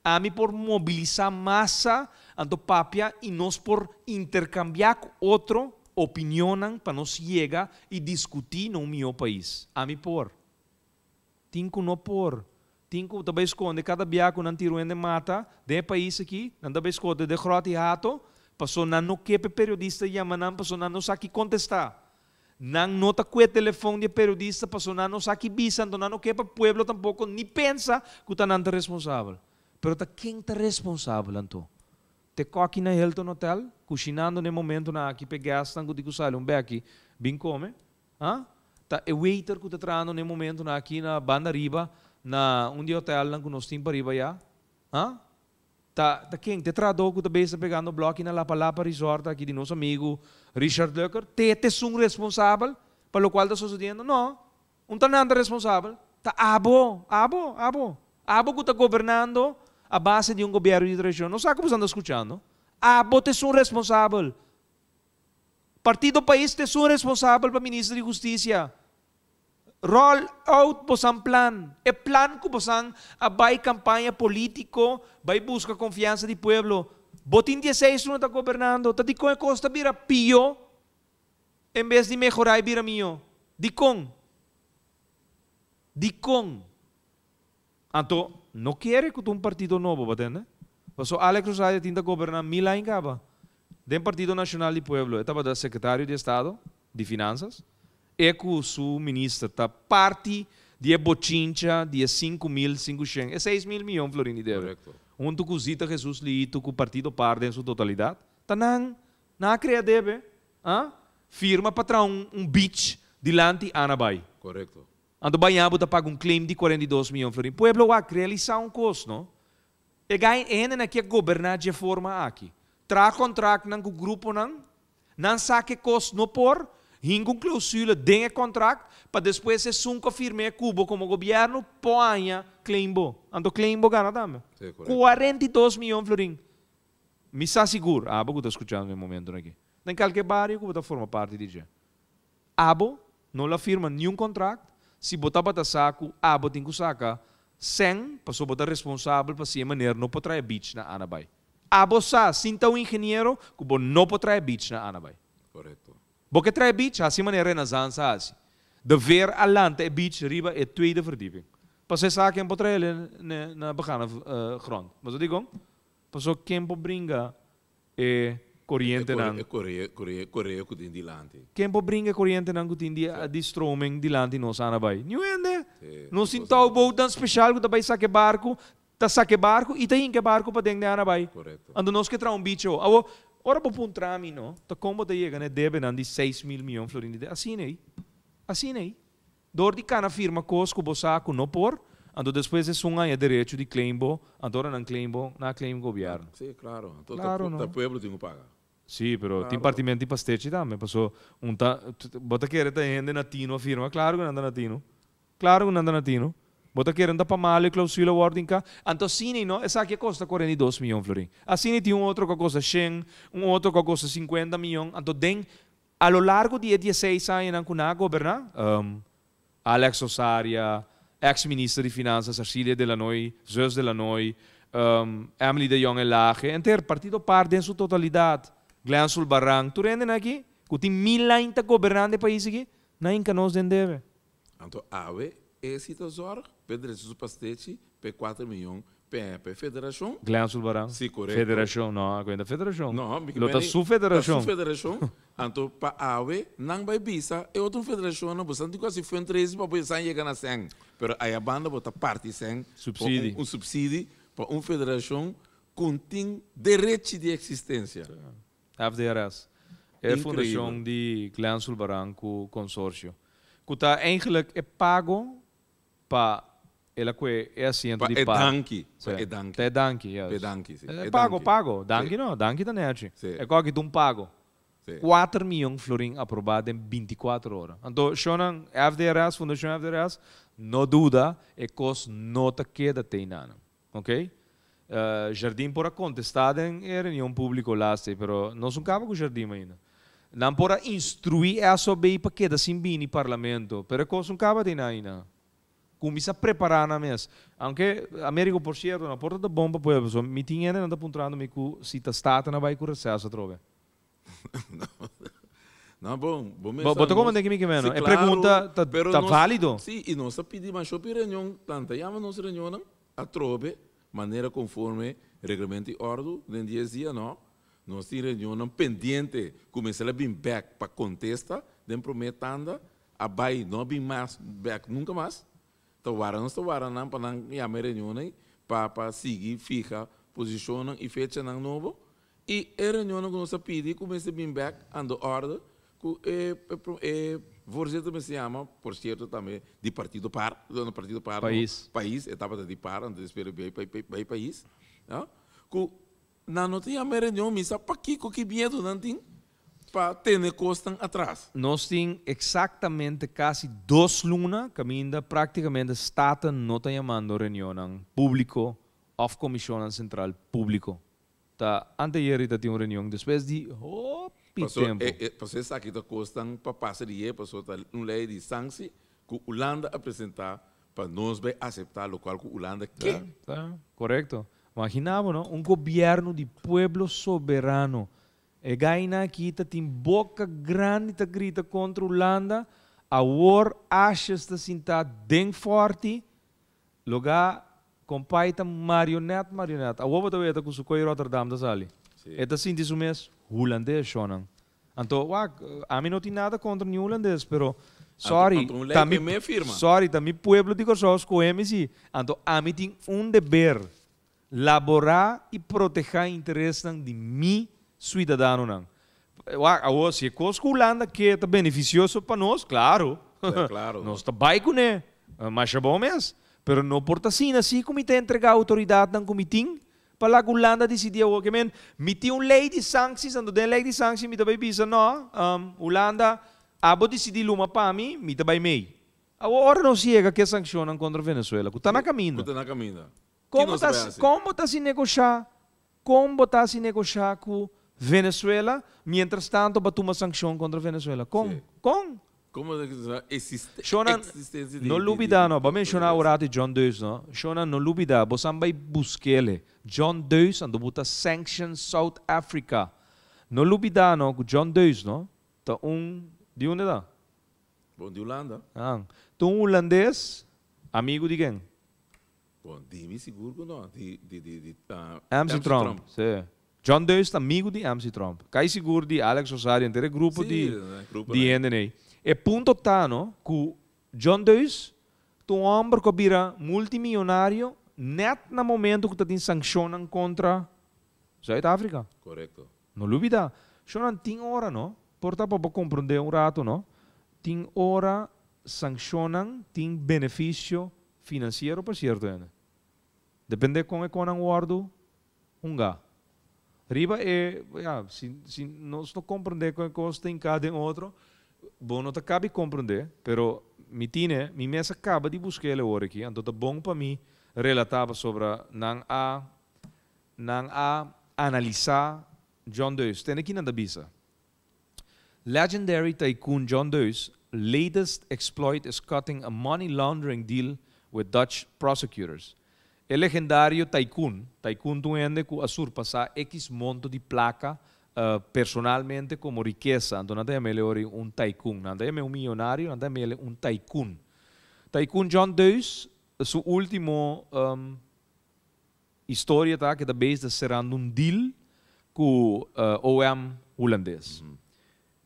Ami por mobilisá masa anto papia i nos por interkambiá ku otro opinionnan pa nos yega i diskutí na un mihó pais. Ami por. Tin ku no por. Tin ku ta bai skonde kada bia ku nan tira un hende mata den e pais aki, nan ta bai skonde den gròt i hato, paso nan no ke pa e periodista yama nan paso nan no sa ki kontestá. Nan no ta kue telefon di e periodista paso nan no sa ki bisa, anto nan no ke pa pueblo tampoko ni pensa ku ta nan ta responsabel. Pero ta ken ta responsabel anto? Te kòki na Hilton Hotel, kushinando na e momentonan aki pa e gèstnan ku tin ku sali un bèki bin kome? Ha? Ta e waiter ku ta trahando na e momentonan aki na banda riba na un di e hotelnan ku nos tin pariba ya? Ha? Ta ta ken? Ta e trahadó ku ta bes ta pegando blòki na Lapa Lapa Resort aki di nos amigu Richard Lucker? Te ta esun responsabel pa lokual ta sosodiendo? No! Un ta nan ta responsabel? Ta abo! Abo! Abo! Abo ku ta gobernando a base di un gobièrnu di traishon. No sa ku boso anda skuchando. Abo ta esun responsabel. Partido Pais ta esun responsabel pa Minister di Hustisia. Roll out bosan plan. E plan ku bosan a bai kampaña politiko, bai buska konfiansa di pueblo. Bo tin dieseis luna ta gobernando, ta dikon e kos ta bira pio en bes di mehorá i bira mihó? Dikon? Dikon? Anto no kere ku ta un partido nobo, bo tende? Paso Alex Rosario tin ta goberná mil aña kaba den Partido Nashonal di Pueblo, e tabata sekretario di estado di finansas, e ku su minister ta parti di e bochincha di e 5500, e 6000 miyon florin di debe, huntu ku Zita Jesus Liito ku Partido Par den su totalidat, ta nan, nan a krea debe, a firma pa traha un beach dilanti Annabaai. Anto baña bo ta paga un claim di 42 miyon florin. Pueblo wak, realisa un kos no. E gai e hendenan aki a goberna dje forma aki. Traha contractnan ku gruponan, nan sa ke kos no por, hinka un clausule den e contract pa despues esun ku a firm'é ku bo komo gobierno por haña claim bo. Anto claim bo gana tambe. 42 miyon florin. Mi sa sigur, abo ku ta skuchando den momentonan aki, den kalke bario ku bo ta forma parti di dje. Abo no la firma niun kontrakt si bo tabata sa ku abo tin ku saka sèn paso bo ta responsabel pa si e meneer no por trae beach na Annabaai. Abo sa sin ta un ingeniero ku bo no por trae beach na Annabaai. Korekto. Bo ke trae beach hasi manera Renaissance a hasi. De Veer a lanta e beach riba e tweede verdieping. Paso e sa ken por trae el na begane grond. Bo sa dikon? Paso ken por bringa E korientenan. E korea ku tin dilanti. Ken por bringa e korientenan ku tin di stroming dilanti nos ana bai? Niun hende. Nos tin toubootnan speshal ku ta bai saka e barku, ta saka e barku i ta hinka e barku paden den ana bai. Anto nos ke traha un bicho. Awor, ora bo puntra mi no, ta kon bo ta yega na e debenan di 6000 miyon florin di debe? Asina ei. Asina ei. Dor di kana firma kos ku bo sa ku no por, anto despues esun haña derecho di claim bo, anto ora nan claim bo, nan a claim gobierno. Sí, claro. Anto ta pueblo tin ku paga. Sí, pero tin partimento di pastechi tambe, paso un ta, bo ta kere ta hende na tino a firma? Claro ku nan ta na tino. Claro ku nan ta na tino. Bo ta kere ta pa malo e clausula wòrdu hinká? Anto asina no, esaki a kosta 42 mion florin. Asina tin un otro ku a kosta 100, un otro ku a kosta 50 mion. Anto den a lo largo di e 16 añanan ku nan a goberná, Alex Osaria, ex minister di Finanzas Arcilia de Lanoy, zus de Lanoy, Emily de Jong Elhage, enter partido par den su totalidat, Glenn Sulbaran, tur hendenan aki ku tin mil aña ta goberná den e pais aki, nan hinka nos den debe. Anto awe e si ta zorg p'e drecha su pastechi p'e kuater miyon p'e p'e federashon. Glenn Sulbaran, Si, korekto. Federashon, no, a kuenta federashon. No, mi ke Lo ta meni su federashon. Ta su federashon. Anto pa awe nan bai bisa e otro federashonnan bo san tin ku hasi fundraising pa bo san yega na sèn. Pero aya banda bo ta parti sèn pa Subsidi. un subsidi pa un federashon ku tin derechi di eksistensia. FDRS, e Increíbel. fundashon di Glenn Sulbaran ku konsorsio, ku ta eigenlijk e pago pa el a kue e asiento Pa di e par. danki, pa Sí. e danki. Ta e danki, yes. Pa e danki, sí. E E pago, danki. pago. Danki Sí. no, danki ta nechi. Sí. E koki ta un pago. Sí. 4 miyon florin aprobá den 24 ora. Anto, shonnan FDRS, Fundashon FDRS, no duda, e kos no ta keda te einan. Ok. Jardim por a contesta den e reunion publico laatste, pero nos no caba cu Jardim ainda. Nan por a instrui SOB pa keda sin bini parlamento, pero e cos no caba den ainda. Cuminsa prepara nan mes. Aunke Americo por cierto, na porta ta bon pa pueblo, pasobra mi tin hende nan ta puntrando mi cu si ta Staten a bay cu receso atrobe. No, bon, bo mes Bo, bo sa ta nos comprende ki mi ke Sí, meno? E claro, pregunta ta, pero ta nos válido. Sí, y nos a pidi mas hopi reunion, tanta yama nos reunionnan atrobe, manera conforme reglamento y ordu, den dies dia no, nos tin reunionnan pendiente cu mester a bin bek pa contesta den prome tanda, a bay no a bin mas bek nunca mas, ta wara nos ta wara nan pa nan yama e reunionnan ey pa pa sigui fiha posicionnan y fechanan nobo, Y e reunionnan cu nos a pidi cu mester bin bek aan de orde cu e e voorzitter mester yama, por cierto tambe di partido par, no partido par no, Pais. pais, e tabata di par anto despues e bay bay pais, ya, cu nan no ta yama e reunion, mi sa pakico ki miedo nan tin pa tene cosnan atras. Nos tin exactamente casi dos luna caminda practicamente Staten no ta yamando reunionnan publico of comisionnan central publico. Ta anteayer i ta tin un reunion despues di hopi Paso tempu. e e paso esaki ta kosnan pa pasa di e paso ta un lei di sanksi ku Hulanda a presenta pa nos bai asepta lokual ku Hulanda ke. Ta, ta, korekto. Magina bo no, un gobièrnu di pueblo soberano. E gainan aki ta tin boka grandi ta grita kontra Hulanda, awor Asjes ta sinta den fòrti, Logá kompai ta marionet marionet. Awor bo ta weta ku su koi Rotterdam ta sali. E ta sinti su mes hulandes shonnan. Anto wak, ami no tin nada kontra ni hulandes pero sorry Anto un lei ta ku mi e me firma. sorry ta mi pueblo di Kòrsou skohe mi si. Anto ami tin un deber, laborá i protehá interesnan di mi suidadanonan. Wak, awor si e kos ku Hulanda ke ta benefisioso pa nos, klaro, nos ta bai kuné. Masha bon mes. Pero no por ta asina si ku mi ta entregá outoridatnan ku mi tin pa laga Hulanda disidí awor. Ke men, mi tin un lei di sanksis, anto den lei di sanksis mi ta bai bisa, no, Hulanda, abo disidí luma pa mi, mi ta bai mei. Awor ora nos yega ku e sankshonnan kontra Venezuela, ku ta na kaminda. Ku ta na kaminda. Ki Kon bo nos ta ta bai hasi? kon bo ta hasi negoshá? Kon bo ta hasi negoshá ku Venezuela, mientras tanto bo a tuma sankshon kontra Venezuela? Kon? Sí. Kon? Como existe Shona, existencia di no di lubida di no, bo a menciona di ora di John Deus no. Shona, no lubida, bo san bay buskele. John Deus anto bo ta sanction South Africa. No lubida no cu John Deus no, ta un, di unda ta? Bon, di Hulanda. Ah, ta un Hulandes, amigo di ken? Bon, di mi sigur cu no, di di di di MC Trump, si. John Deus ta amigo di MC Trump. Cai sigur di Alex Rosario, henter e grupo di di hende nei. E punto ta no cu John Deus ta un homber cu a bira multimillonario net na momento cu ta tin sanccionnan contra Zuid Africa. Correcto. No lubida, shonnan tin ora no, por ta pa bo comprende un rato no, tin ora sanccionnan tin beneficio financiero pa cierto hende. Depende con e conan wordo hunga. Riba e, ya, si, si nos no comprende con e cos ta hinca den otro, bo no ta cabi comprende, pero Mi tine, mi mes a kaba di busk'é awor aki, anto ta bon pa mi relatá pasobra nan a nan a analisá John Deus. Tende ki nan ta bisa. Legendary tycoon John Deus latest exploit is cutting a money laundering deal with Dutch prosecutors. E legendario tycoon, tycoon ta un hende ku a surpasá X monto di plaka personalmente komo rikesa, anto nan ta yam'é ori un tycoon. Nan ta yam'é un miyonario, nan ta yam'é un tycoon. Tycoon John Deus su último historia ta ku e ta bezig ta serando un deal ku OM hulandes.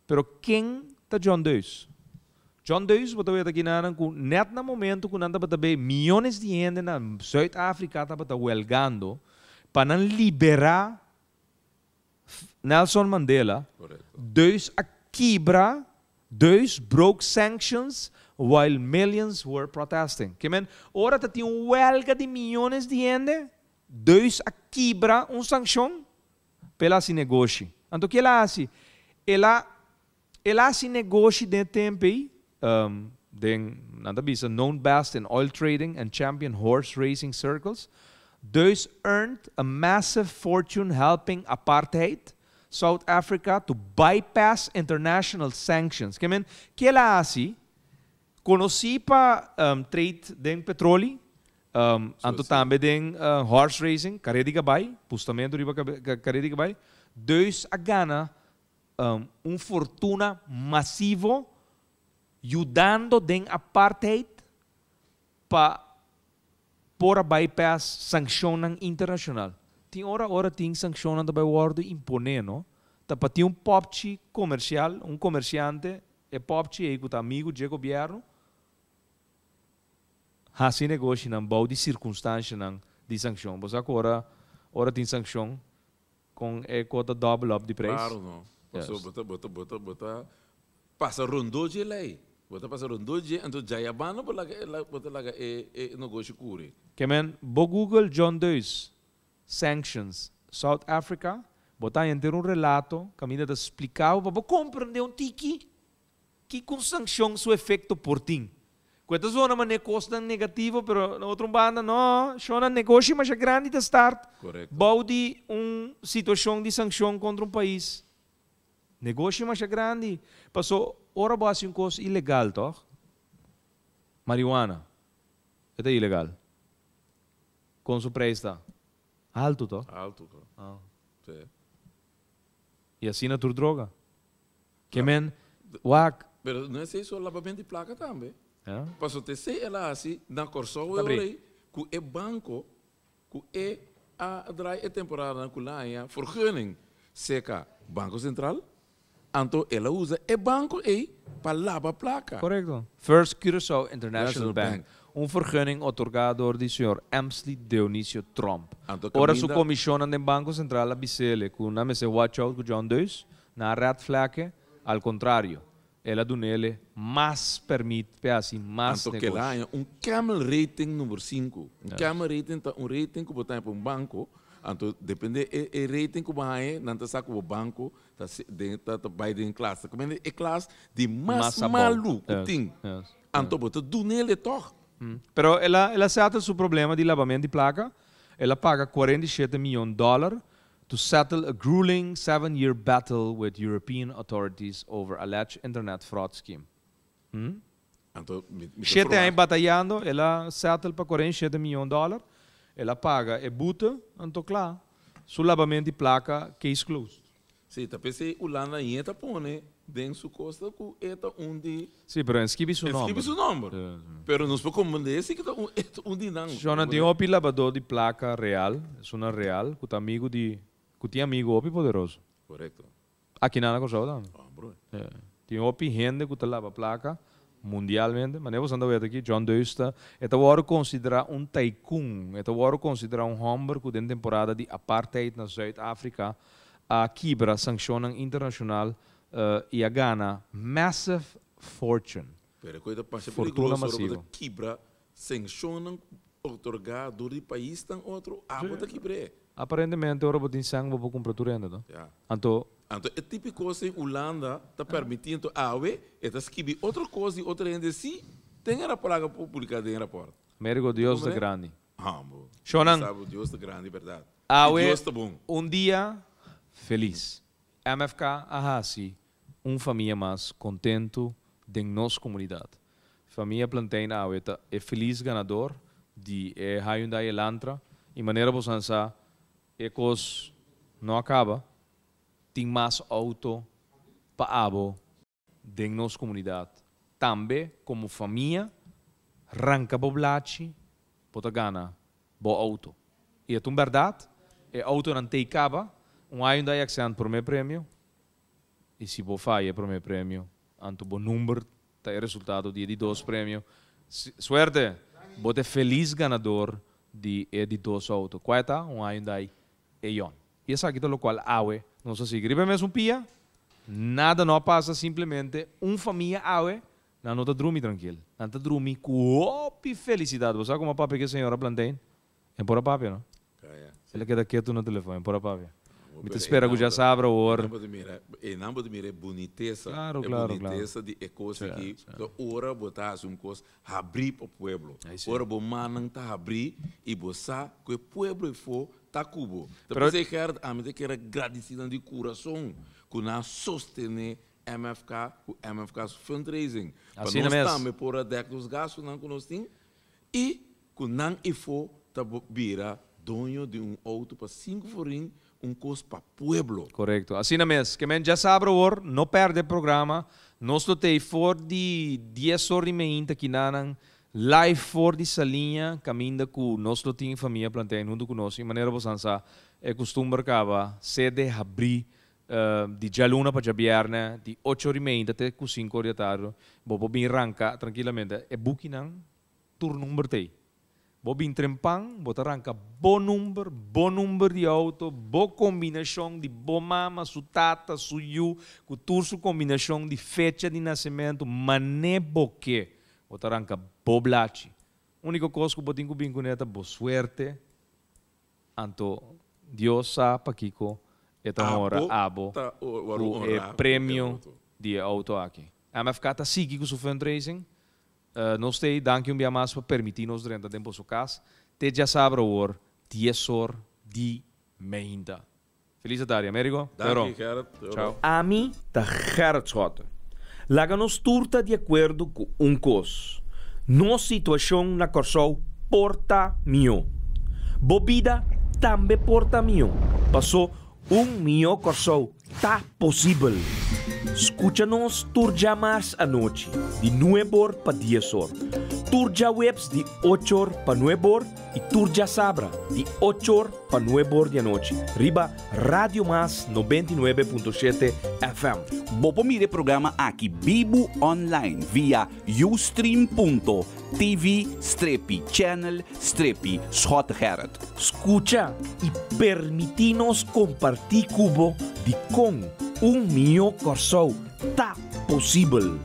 Pero ken ta John Deus? John Deus, bo ta weta kinanan ku net na momento ku nan tabata be miyones di hende na Zuid-Afrika tabata welgando pa nan liberá Nelson Mandela, Deus a kibra, Deus broke sanctions while millions were protesting. Ke men, ora ta tin un welga di miyones di hende, Deus a kibra un sankshon p'el hasi negoshi. Anto ke el a hasi? El a el a hasi negoshi den e tempu ei, den, nan ta bisa, known best in oil trading and champion horse racing circles. Deus earned a massive fortune helping apartheid South Africa to bypass international sanctions. Ke men, ke el a hasi? Konosí pa trade den petroli, anto tambe den horse racing, kareda di kabai, pustamentu riba kareda di kabai. Deus a gana un fortuna masivo yudando den apartheid pa por a bypass sankshonnan internashonal. Tin ora ora tin sankshonnan ta bai wòrdu imponé, no? Ta pa tin un pòpchi komersial, un komersiante, e pòpchi ei ku ta amigu dje gobièrnu, hasi negoshinan bou di sirkunstanshanan di sankshon. Bo sa ku ora ora tin sankshon kon e kos ta double up di preis? Klaro no. Pasobra bo ta bo ta bo ta bo ta pasa rondó dje lei. Bo ta pasa rondó dje, anto djayabanda bo laga e bo ta laga e e negoshi kuri. Ke men, bo Google John Deus sanctions South Africa, bo ta haña henter un relato kaminda ta splika bo pa bo komprendé un tiki kiko un sankshon su efekto por tin. Ku e ta zona manera kosnan negativo, pero na otro banda no, shona negoshi masha grandi ta start bou di un situashon di sankshon kontra un pais. Negoshi masha grandi. Paso ora bo hasi un kos ilegal tòg? Marihuana e ta ilegal. Kon su preis ta? Altu tòg? Altu tòg. Sí. I asina tur droga. Ke men wak. Pero no esei so labamento di plaka tambe. Paso ta esei el a hasi na Kòrsou e ora ei ku e banko ku e a draai e temporadanan ku la haña vergunning seka Banko Sentral, anto el a usa e banko ei pa laba plaka. Korekto. First Curaçao International Bank, un vergunning otorgá dor di señor Emsley Dionisio Tromp. Ora su komishonnan den Banko Sentral a bis'ele ku nan mester watch out ku John Deus, nan a red flag'e, al kontrario, El a dun'ele mas permit p'e hasi mas Anto kel negoshi. haña un Camel rating number sinku. Un Camel rating ta un rating ku bo ta haña pa un banko. Anto depende e e rating ku bo haña, nan ta sa ku bo banko ta se den ta ta bai den klas. Ta kumende e klas di mas Mas abou. malu ku Yes, tin. yes. Anto bo ta dun'ele tòg. Pero el a el a settle su problema di labament di plaka. El a paga 47 miyon dòler to settle a grueling seven-year battle with European authorities over alleged internet fraud scheme. Anto mi mi ta Shete aña verwacht. batayando, el a settle pa 47 miyon dòler, el a paga e bute, anto kla, su labament di plaka, case closed. Sí, ta p'esei Hulanda ñe ta pone den su kosta ku e ta un di. Sí, pero en skibi su En nòmber. skibi su nòmber. Pero nos por komprendé si ku ta un e ta un di nan. Shona tin hopi labadó di plaka real, esunnan real, ku ta amigu di, ku tin amigu hopi poderoso. Korekto. Aki nan na Kòrsou tambe. Oh, broer. Tin hopi hende ku ta laba plaka mundialmente. Manera boso ta wet aki, John Deus ta, e ta wòrdu konsiderá un tycoon, e ta wòrdu konsiderá un hòmber ku den temporada di apartheid na Zuid Afrika a kibra sankshonnan internashonal i a gana massive fortune, Pero e koe ta pasha fortuna peligroso ora bo ta masivo. kibra sankshonnan otorgá dor di paisnan otro, abo ta kibr'é. Aparentemente ora bo tin sèn bo por kumpra tur hende, no? Ya. Anto. Anto e típiko kos den Hulanda ta permití, anto awe e ta skibi otro kos di otro hende sí. Den e raport, laga publica den e raport. Amerigo, Dios ta grandi. Hambo. Shonan. Sabe, Dios ta grandi, berdad. Awe, Y Dios ta bon. un dia felis. MFK a hasi un famia mas contento den nos comunidad. Famia Plantein awe ta e felis ganador di e Hyundai Elantra y manera boso nan sa e cos no a caba, tin mas auto pa abo den nos comunidad. Tambe como famia ranca bo blachi bo ta gana bo auto. Y e ta un berdad, e autonan tey caba, un Hyundai Accent prome premio y si bo faya e prome premio anto bo number ta e resultado di e di dos premio. Suerte! Bo ta e feliz ganador di e di dos auto. Cua e ta? Un Hyundai Eon. Y esaki ta locual awe nos a sigui. Riba e mesun pia, nada no a pasa, simplemente un famia awe, nan no ta drumi trankil. Nan ta drumi cu hopi felicidad. Bo sa como a papia cu e señora Plantain? E por a papia, no? El a keda ketu na telefon, e por a papia. Mi ta spera cu dja sabra awor. Einan bo ta mira e bunitesa, e bunitesa di e cos aki. Ora bo ta haci un cos habrí pa pueblo. Ora bo mannan ta habrí i bo sa ku e pueblo efó ta ku bo. Ta p'esei Gerrit, ami ta kere gradisí nan di kurason ku nan a sostené MFK ku MFK su fundraising. Pa nos tambe por a dèk nos gastunan ku nos tin i ku nan efó ta bira doño di un outo pa sinku forin Un kos pa pueblo. Korekto. Asina mes. Ke men djasabra awor, no pèrdè programa. Nos lo tei for di dies or di meinta kinanan live for di Saliña kaminda ku nos lo tin famia Plantein huntu ku nos. I manera bosan sa e kustumber kaba sede habrí di djaluna pa djabièrnè di ocho or di meinta te ku sinku or di atardi. Bo por bin ranka trankilamente. E bukinan tur number tei. Bo bin trempan, bo ta ranka bo number, bo number di auto, bo kombinashon di bo mama, su tata, su yu, ku tur su kombinashon di fecha di nasementu, mané bo ke. Bo ta ranka bo blachi. Úniko kos ku bo tin ku bin kuné ta bo suerte, anto Dios sa pakiko e ta honra abo ku e premio di e auto aki. MFK ta sigui ku su fundraising. Nos ta ei danki un bia mas pa permití nos drenta den boso kas te djasabra awor dies or di meinta. Felis atardi, Amerigo. Pero. Danki, Gerrit. Chao. Ami ta Gerrit Schotte. Laga nos tur ta di akuerdo ku un kos, nos situashon na Kòrsou por ta mihó. Bo bida tambe por ta mihó, pasó un mihó Kòrsou Ta posibel! Skucha nos tur djamars anochi di nueb'or pa dies'or, tur djaweps di och'or pa nueb'or i tur djasabra di och'or pa nueb'or di anochi riba Radio Mas 99.7 FM. Bo por mira e programa aki bibu online via ustream.tv strepi channel strepi Schottegerrit. Skucha i permití nos kompartí ku bo dikon un mihó Kòrsou ta posibel.